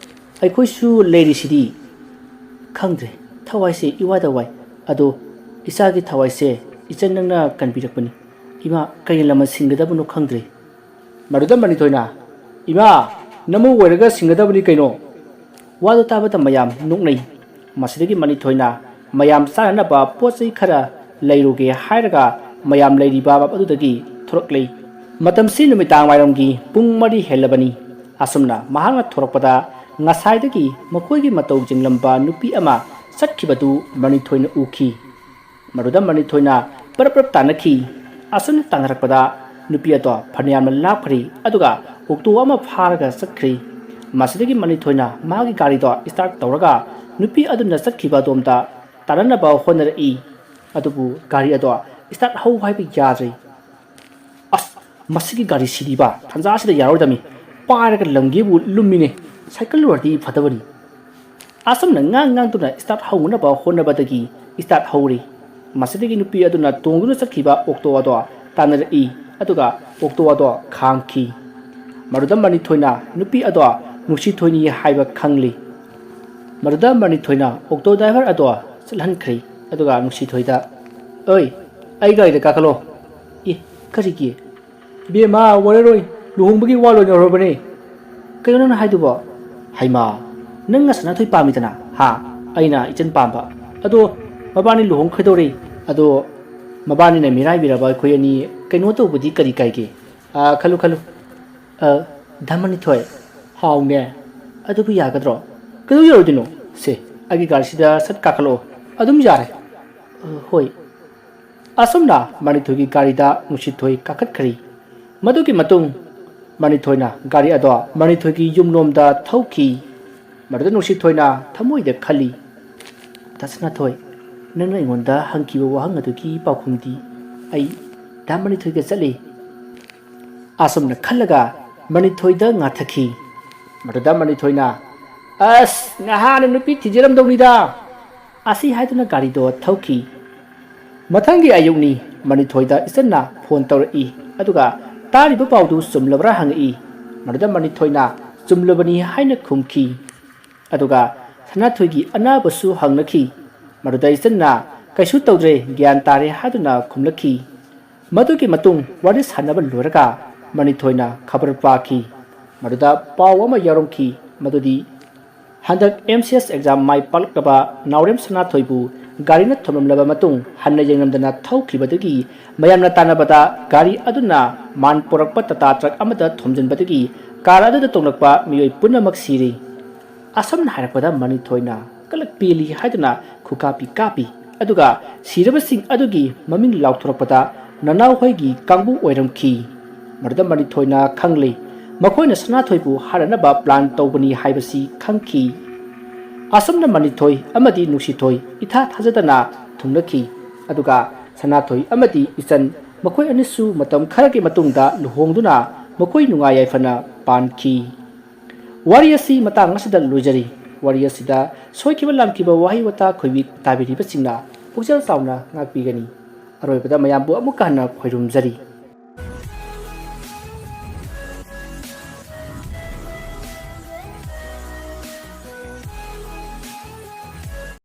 ꯑꯩꯈꯣꯏꯁꯨ ꯂꯩꯔꯤꯁꯤꯗꯤ꯫" "ꯈꯪꯗ꯭ꯔꯦ, ꯊꯋꯥꯏꯁꯦ ꯏꯋꯥꯗ ꯋꯥꯏ꯫ ꯑꯗꯣ ꯏꯆꯥꯒꯤ ꯊꯋꯥꯏꯁꯦ ꯏꯆꯟ ꯅꯪꯅ ꯀꯟꯕꯤꯔꯛꯄꯅꯤ꯫ ꯏꯃꯥ, ꯀꯔꯤ ꯂꯃꯟ ꯁꯤꯡꯒꯗꯕꯅꯣ ꯈꯪꯗ꯭ꯔꯦ꯫" ꯃꯗꯨꯗ ꯃꯅꯤꯊꯣꯏꯅ, "ꯏꯃꯥ, ꯅꯃꯧ ꯑꯣꯏꯔꯒ ꯁꯤꯡꯒꯗꯕꯅꯤ ꯀꯩꯅꯣ?" ꯋꯥꯗꯨ ꯇꯥꯕꯗ ꯃꯌꯥꯝ ꯅꯣꯛꯅꯩ꯫ ꯃꯁꯤꯗꯒꯤ ꯃꯅꯤꯊꯣꯏꯅ ꯃꯌꯥꯝ ꯆꯥꯅꯅꯕ ꯄꯣꯠ ꯆꯩ ꯈꯔ ꯂꯩꯔꯨꯒꯦ ꯍꯥꯏꯔꯒ ꯃꯌꯥꯝ ꯂꯩꯔꯤꯕ ꯃꯐꯝ ꯑꯗꯨꯗꯒꯤ ꯊꯣꯔꯛꯂꯦ꯫ ꯃꯇꯝꯁꯤ ꯅꯨꯃꯤꯗꯥꯡ ꯋꯥꯏꯔꯝꯒꯤ ꯄꯨꯡ ꯃꯔꯤ ꯍꯦꯜꯂꯕꯅꯤ꯫ ꯑꯁꯨꯝꯅ ꯃꯍꯥꯛꯅ ꯊꯣꯔꯛꯄꯗ ꯉꯁꯥꯏꯗꯒꯤ ꯃꯈꯣꯏꯒꯤ ꯃꯇꯧ ꯌꯦꯡꯂꯝꯕ ꯅꯨꯄꯤ ꯑꯃ ꯆꯠꯈꯤꯕꯗꯨ ꯃꯅꯤꯊꯣꯏꯅ ꯎꯈꯤ꯫ ꯃꯗꯨꯗ ꯃꯅꯤꯊꯣꯏꯅ ꯄꯔꯞ ꯄꯔꯞ ꯇꯥꯟꯅꯈꯤ꯫ ꯑꯁꯨꯝꯅ ꯇꯥꯟꯅꯔꯛꯄꯗ ꯅꯨꯄꯤ ꯑꯗꯣ ꯐꯅꯌꯥꯝꯅ ꯂꯥꯞꯈ꯭ꯔꯦ, ꯑꯗꯨꯒ ꯑꯣꯛꯇꯣ ꯑꯃ ꯐꯥꯔꯒ ꯆꯠꯈ꯭ꯔꯦ꯫ ꯃꯁꯤꯗꯒꯤ ꯃꯅꯤꯊꯣꯏꯅ ꯃꯥꯒꯤ ꯒꯥꯔꯤꯗꯣ start ꯇꯧꯔꯒ ꯅꯨꯄꯤ ꯑꯗꯨꯅ ꯆꯠꯈꯤꯕ ꯑꯗꯣꯝꯗ ꯇꯥꯟꯅꯅꯕ ꯍꯣꯠꯅꯔꯛꯏ꯫ ꯑꯗꯨꯕꯨ ꯒꯥꯔꯤ ꯑꯗꯣ start ꯍꯧ ꯍꯥꯏꯕ ꯌꯥꯗ꯭ꯔꯦ꯫ "ꯑꯁ, ꯃꯁꯤꯒꯤ ꯒꯥꯔꯤ ꯁꯤꯗꯤꯕ ꯇꯥꯟꯖꯥꯁꯤꯗ ꯌꯥꯔꯣꯏꯗꯕꯅꯤ, ꯄꯥꯏꯔꯒ ꯂꯪꯒꯦꯕꯨ ꯂꯨꯝꯃꯤꯅꯦ, ꯁꯥꯏꯀꯜ ꯑꯣꯏꯔꯗꯤ ꯐꯗꯕꯅꯤ꯫" ꯑꯁꯨꯝꯅ ꯉꯥꯡ ꯉꯥꯡꯗꯨꯅ start ꯍꯧꯅꯅꯕ ꯍꯣꯠꯅꯕꯗꯒꯤ start ꯍꯧꯔꯤ꯫ ꯃꯁꯤꯗꯒꯤ ꯅꯨꯄꯤ ꯑꯗꯨꯅ ꯇꯣꯡꯗꯨꯅ ꯆꯠꯈꯤꯕ ꯑꯣꯛꯇꯣ ꯑꯗꯣ ꯇꯥꯟꯅꯔꯛꯏ, ꯑꯗꯨꯒ ꯑꯣꯛꯇꯣ ꯑꯗꯣ ꯈꯥꯝꯈꯤ꯫ ꯃꯗꯨꯗ ꯃꯅꯤꯊꯣꯏꯅ ꯅꯨꯄꯤ ꯑꯗꯣ ꯅꯨꯡꯁꯤꯊꯣꯏꯅꯤ ꯍꯥꯏꯕ ꯈꯪꯂꯤ꯫ ꯃꯗꯨꯗ ꯃꯅꯤꯊꯣꯏꯅ ꯑꯣꯛꯇꯣ driver ꯑꯗꯣ ꯆꯠꯍꯟꯈ꯭ꯔꯦ, ꯑꯗꯨꯒ ꯅꯨꯡꯁꯤꯊꯣꯏꯗ, "ꯑꯣꯏ, ꯑꯩ ꯒꯥꯔꯤꯗ ꯀꯥꯈꯠꯂꯣ꯫" "ꯏ, ꯀꯔꯤꯒꯤ?" "ꯏꯕꯦꯝꯃ, ꯑꯣꯏꯔꯔꯣꯏ, ꯂꯨꯍꯣꯡꯕꯒꯤ ꯋꯥ ꯂꯣꯏꯅꯔꯕꯅꯦ꯫" "ꯀꯩꯅꯣ ꯅꯪꯅ ꯍꯥꯏꯗꯨꯕꯣ?" "ꯍꯩꯃꯥ, ꯅꯪ ꯁꯅꯥꯊꯣꯏ ꯄꯥꯝꯃꯤꯗꯅ?" "ꯍꯥ?" "ꯑꯩꯅ ꯏꯆꯟ ꯄꯥꯝꯕ꯫ ꯑꯗꯣ ꯃꯕꯥꯅꯤ ꯂꯨꯍꯣꯡꯈ꯭ꯔꯗꯧꯔꯦ꯫ ꯑꯗꯣ ꯃꯕꯥꯅꯤꯅ ꯃꯤꯔꯥꯏꯕꯤꯔꯕ ꯑꯩꯈꯣꯏ ꯑꯅꯤ ꯀꯩꯅꯣ ꯇꯧꯕꯗꯤ ꯀꯔꯤ ꯀꯥꯏꯒꯦ?" "ꯑꯥ, ꯈꯜꯂꯨ, ꯈꯜꯂꯨ꯫ ꯑ, ꯙꯃꯅꯤꯊꯣꯏ, ꯍꯥꯎꯅꯦ꯫ ꯑꯗꯨꯕꯨ ꯌꯥꯒꯗ꯭ꯔꯣ?" "ꯀꯩꯗꯧ ꯌꯥꯔꯣꯏꯗꯣꯏꯅꯣ? ꯁꯦ, ꯑꯩꯒꯤ ꯒꯥꯔꯤꯁꯤꯗ ꯁꯠ ꯀꯥꯈꯠꯂꯛꯑꯣ, ꯑꯗꯨꯝ ꯌꯥꯔꯦ꯫" "ꯑ, ꯍꯣꯏ꯫" ꯑꯁꯨꯝꯅ ꯃꯅꯤꯊꯣꯏꯒꯤ ꯒꯥꯔꯤꯗ ꯅꯨꯡꯁꯤꯊꯣꯏ ꯀꯥꯈꯠꯈ꯭ꯔꯤ꯫ ꯃꯗꯨꯒꯤ ꯃꯇꯨꯡ ꯃꯅꯤꯊꯣꯏꯅ ꯒꯥꯔꯤ ꯑꯗꯣ ꯃꯅꯤꯊꯣꯏꯒꯤ ꯌꯨꯝꯂꯣꯝꯗ ꯊꯧꯈꯤ꯫ ꯃꯗꯨꯗ ꯅꯨꯡꯁꯤꯊꯣꯏꯅ ꯊꯃꯣꯏꯗ ꯈꯜꯂꯤ, "ꯗꯥ ꯁꯅꯥꯊꯣꯏ, ꯅꯪꯅ ꯑꯩꯉꯣꯟꯗ ꯍꯪꯈꯤꯕ ꯋꯥꯍꯪ ꯑꯗꯨꯒꯤ ꯄꯥꯎꯈꯨꯝꯗꯤ ꯑꯩ ꯗꯥ ꯃꯅꯤꯊꯣꯏꯒ ꯆꯠꯂꯤ꯫" ꯑꯁꯨꯝꯅ ꯈꯜꯂꯒ ꯃꯅꯤꯊꯣꯏꯗ ꯉꯥꯊꯈꯤ꯫ ꯃꯗꯨꯗ ꯃꯅꯤꯊꯣꯏꯅ, "ꯑꯁ, ꯅꯍꯥꯟꯅ ꯅꯨꯄꯤ ꯊꯤꯖꯔꯝꯗꯧꯅꯤꯗ!" ꯑꯁꯤ ꯍꯥꯏꯗꯨꯅ ꯒꯥꯔꯤꯗꯣ ꯊꯧꯈꯤ꯫ ꯃꯊꯪꯒꯤ ꯑꯌꯨꯛꯅꯤ꯫ ꯃꯅꯤꯊꯣꯏꯗ ꯏꯆꯟꯅ ꯐꯣꯟ ꯇꯧꯔꯛꯏ, ꯑꯗꯨꯒ ꯇꯥꯔꯤꯕ ꯄꯥꯎꯗꯨ ꯆꯨꯝꯂꯕ꯭ꯔꯥ ꯍꯪꯉꯛꯏ꯫ ꯃꯗꯨꯗ ꯃꯅꯤꯊꯣꯏꯅ ꯆꯨꯝꯂꯕꯅꯤ ꯍꯥꯏꯅ ꯈꯨꯝꯈꯤ꯫ ꯑꯗꯨꯒ ꯁꯅꯥꯊꯣꯏꯒꯤ ꯑꯅꯥꯕꯁꯨ ꯍꯪꯅꯈꯤ꯫ ꯃꯗꯨꯗ ꯏꯆꯟꯅ "ꯀꯩꯁꯨ ꯇꯧꯗ꯭ꯔꯦ, ꯒ꯭ꯌꯥꯟ ꯇꯥꯔꯦ" ꯍꯥꯏꯗꯨꯅ ꯈꯨꯝꯂꯛꯈꯤ꯫ ꯃꯗꯨꯒꯤ ꯃꯇꯨꯡ ꯋꯥꯔꯤ ꯁꯥꯟꯅꯕ ꯂꯣꯏꯔꯒ ꯃꯅꯤꯊꯣꯏꯅ ꯈꯕꯔ ꯄꯥꯈꯤ꯫ ꯃꯗꯨꯗ ꯄꯥꯎ ꯑꯃ ꯌꯥꯎꯔꯝꯈꯤ, ꯃꯗꯨꯗꯤ ꯍꯟꯗꯛ ꯑꯦꯝ ꯁꯤ ꯑꯦꯁ ꯑꯦꯛꯖꯥꯝ ꯃꯥꯏ ꯄꯥꯛꯂꯛꯂꯕ ꯅꯥꯎꯔꯦꯝ ꯁꯅꯥꯊꯣꯏꯕꯨ ꯒꯥꯔꯤꯅ ꯊꯣꯝꯂꯝꯂꯕ ꯃꯇꯨꯡ ꯍꯟꯅ ꯌꯦꯡꯂꯝꯗꯅ ꯊꯧꯈꯤꯕꯗꯒꯤ ꯃꯌꯥꯝꯅ ꯇꯥꯟꯅꯕꯗ ꯒꯥꯔꯤ ꯑꯗꯨꯅ ꯃꯥꯟ ꯄꯨꯔꯛꯄ ꯇꯥꯇꯥ ꯇ꯭ꯔꯛ ꯑꯃꯗ ꯊꯣꯝꯖꯤꯟꯕꯗꯒꯤ ꯀꯥꯔ ꯑꯗꯨꯗ ꯇꯣꯡꯂꯛꯄ ꯃꯤꯑꯣꯏ ꯄꯨꯝꯅꯃꯛ ꯁꯤꯔꯤ꯫ ꯑꯁꯨꯝꯅ ꯍꯥꯏꯔꯛꯄꯗ ꯃꯅꯤꯊꯣꯏꯅ ꯀꯂꯛ ꯄꯦꯜꯂꯤ ꯍꯥꯏꯗꯨꯅ ꯈꯨꯀꯥꯞꯄꯤ ꯀꯥꯞꯄꯤ꯫ ꯑꯗꯨꯒ ꯁꯤꯔꯕꯁꯤꯡ ꯑꯗꯨꯒꯤ ꯃꯃꯤꯡ ꯂꯥꯎꯊꯣꯔꯛꯄꯗ ꯅꯅꯥꯎꯍꯣꯏꯒꯤ ꯀꯥꯡꯕꯨ ꯑꯣꯏꯔꯝꯈꯤ꯫ ꯃꯗꯨꯗ ꯃꯅꯤꯊꯣꯏꯅ ꯈꯪꯂꯦ, ꯃꯈꯣꯏꯅ ꯁꯅꯥꯊꯣꯏꯕꯨ ꯍꯥꯠꯅꯅꯕ ꯄ꯭ꯂꯥꯟ ꯇꯧꯕꯅꯤ ꯍꯥꯏꯕꯁꯤ ꯈꯪꯈꯤ꯫ ꯑꯁꯨꯝꯅ ꯃꯅꯤꯊꯣꯏ ꯑꯃꯗꯤ ꯅꯨꯡꯁꯤꯊꯣꯏ ꯏꯊꯥ ꯊꯥꯖꯗꯅ ꯊꯨꯡꯅꯈꯤ꯫ ꯑꯗꯨꯒ ꯁꯅꯥꯊꯣꯏ ꯑꯃꯗꯤ ꯏꯆꯟ ꯃꯈꯣꯏ ꯑꯅꯤꯁꯨ ꯃꯇꯝ ꯈꯔꯒꯤ ꯃꯇꯨꯡꯗ ꯂꯨꯍꯣꯡꯗꯨꯅ ꯃꯈꯣꯏ ꯅꯨꯡꯉꯥꯏ ꯌꯥꯏꯐꯅ ꯄꯥꯟꯈꯤ꯫ ꯋꯥꯔꯤ ꯑꯁꯤ ꯃꯇꯥꯡ ꯑꯁꯤꯗ ꯂꯣꯏꯖꯔꯤ꯫ ꯋꯥꯔꯤ ꯑꯁꯤꯗ ꯁꯣꯏꯈꯤꯕ ꯂꯥꯟꯈꯤꯕ ꯋꯥꯍꯩ ꯋꯥꯇꯥ ꯈꯣꯏꯕꯤ ꯇꯥꯕꯤꯔꯤꯕꯁꯤꯡꯅ ꯄꯨꯛꯆꯦꯜ ꯆꯥꯎꯅ ꯉꯥꯛꯄꯤꯒꯅꯤ꯫ ꯑꯔꯣꯏꯕꯗ ꯃꯌꯥꯝꯕꯨ ꯑꯃꯨꯛꯀ ꯍꯟꯅ ꯈꯣꯏꯔꯨꯝꯖꯔꯤ꯫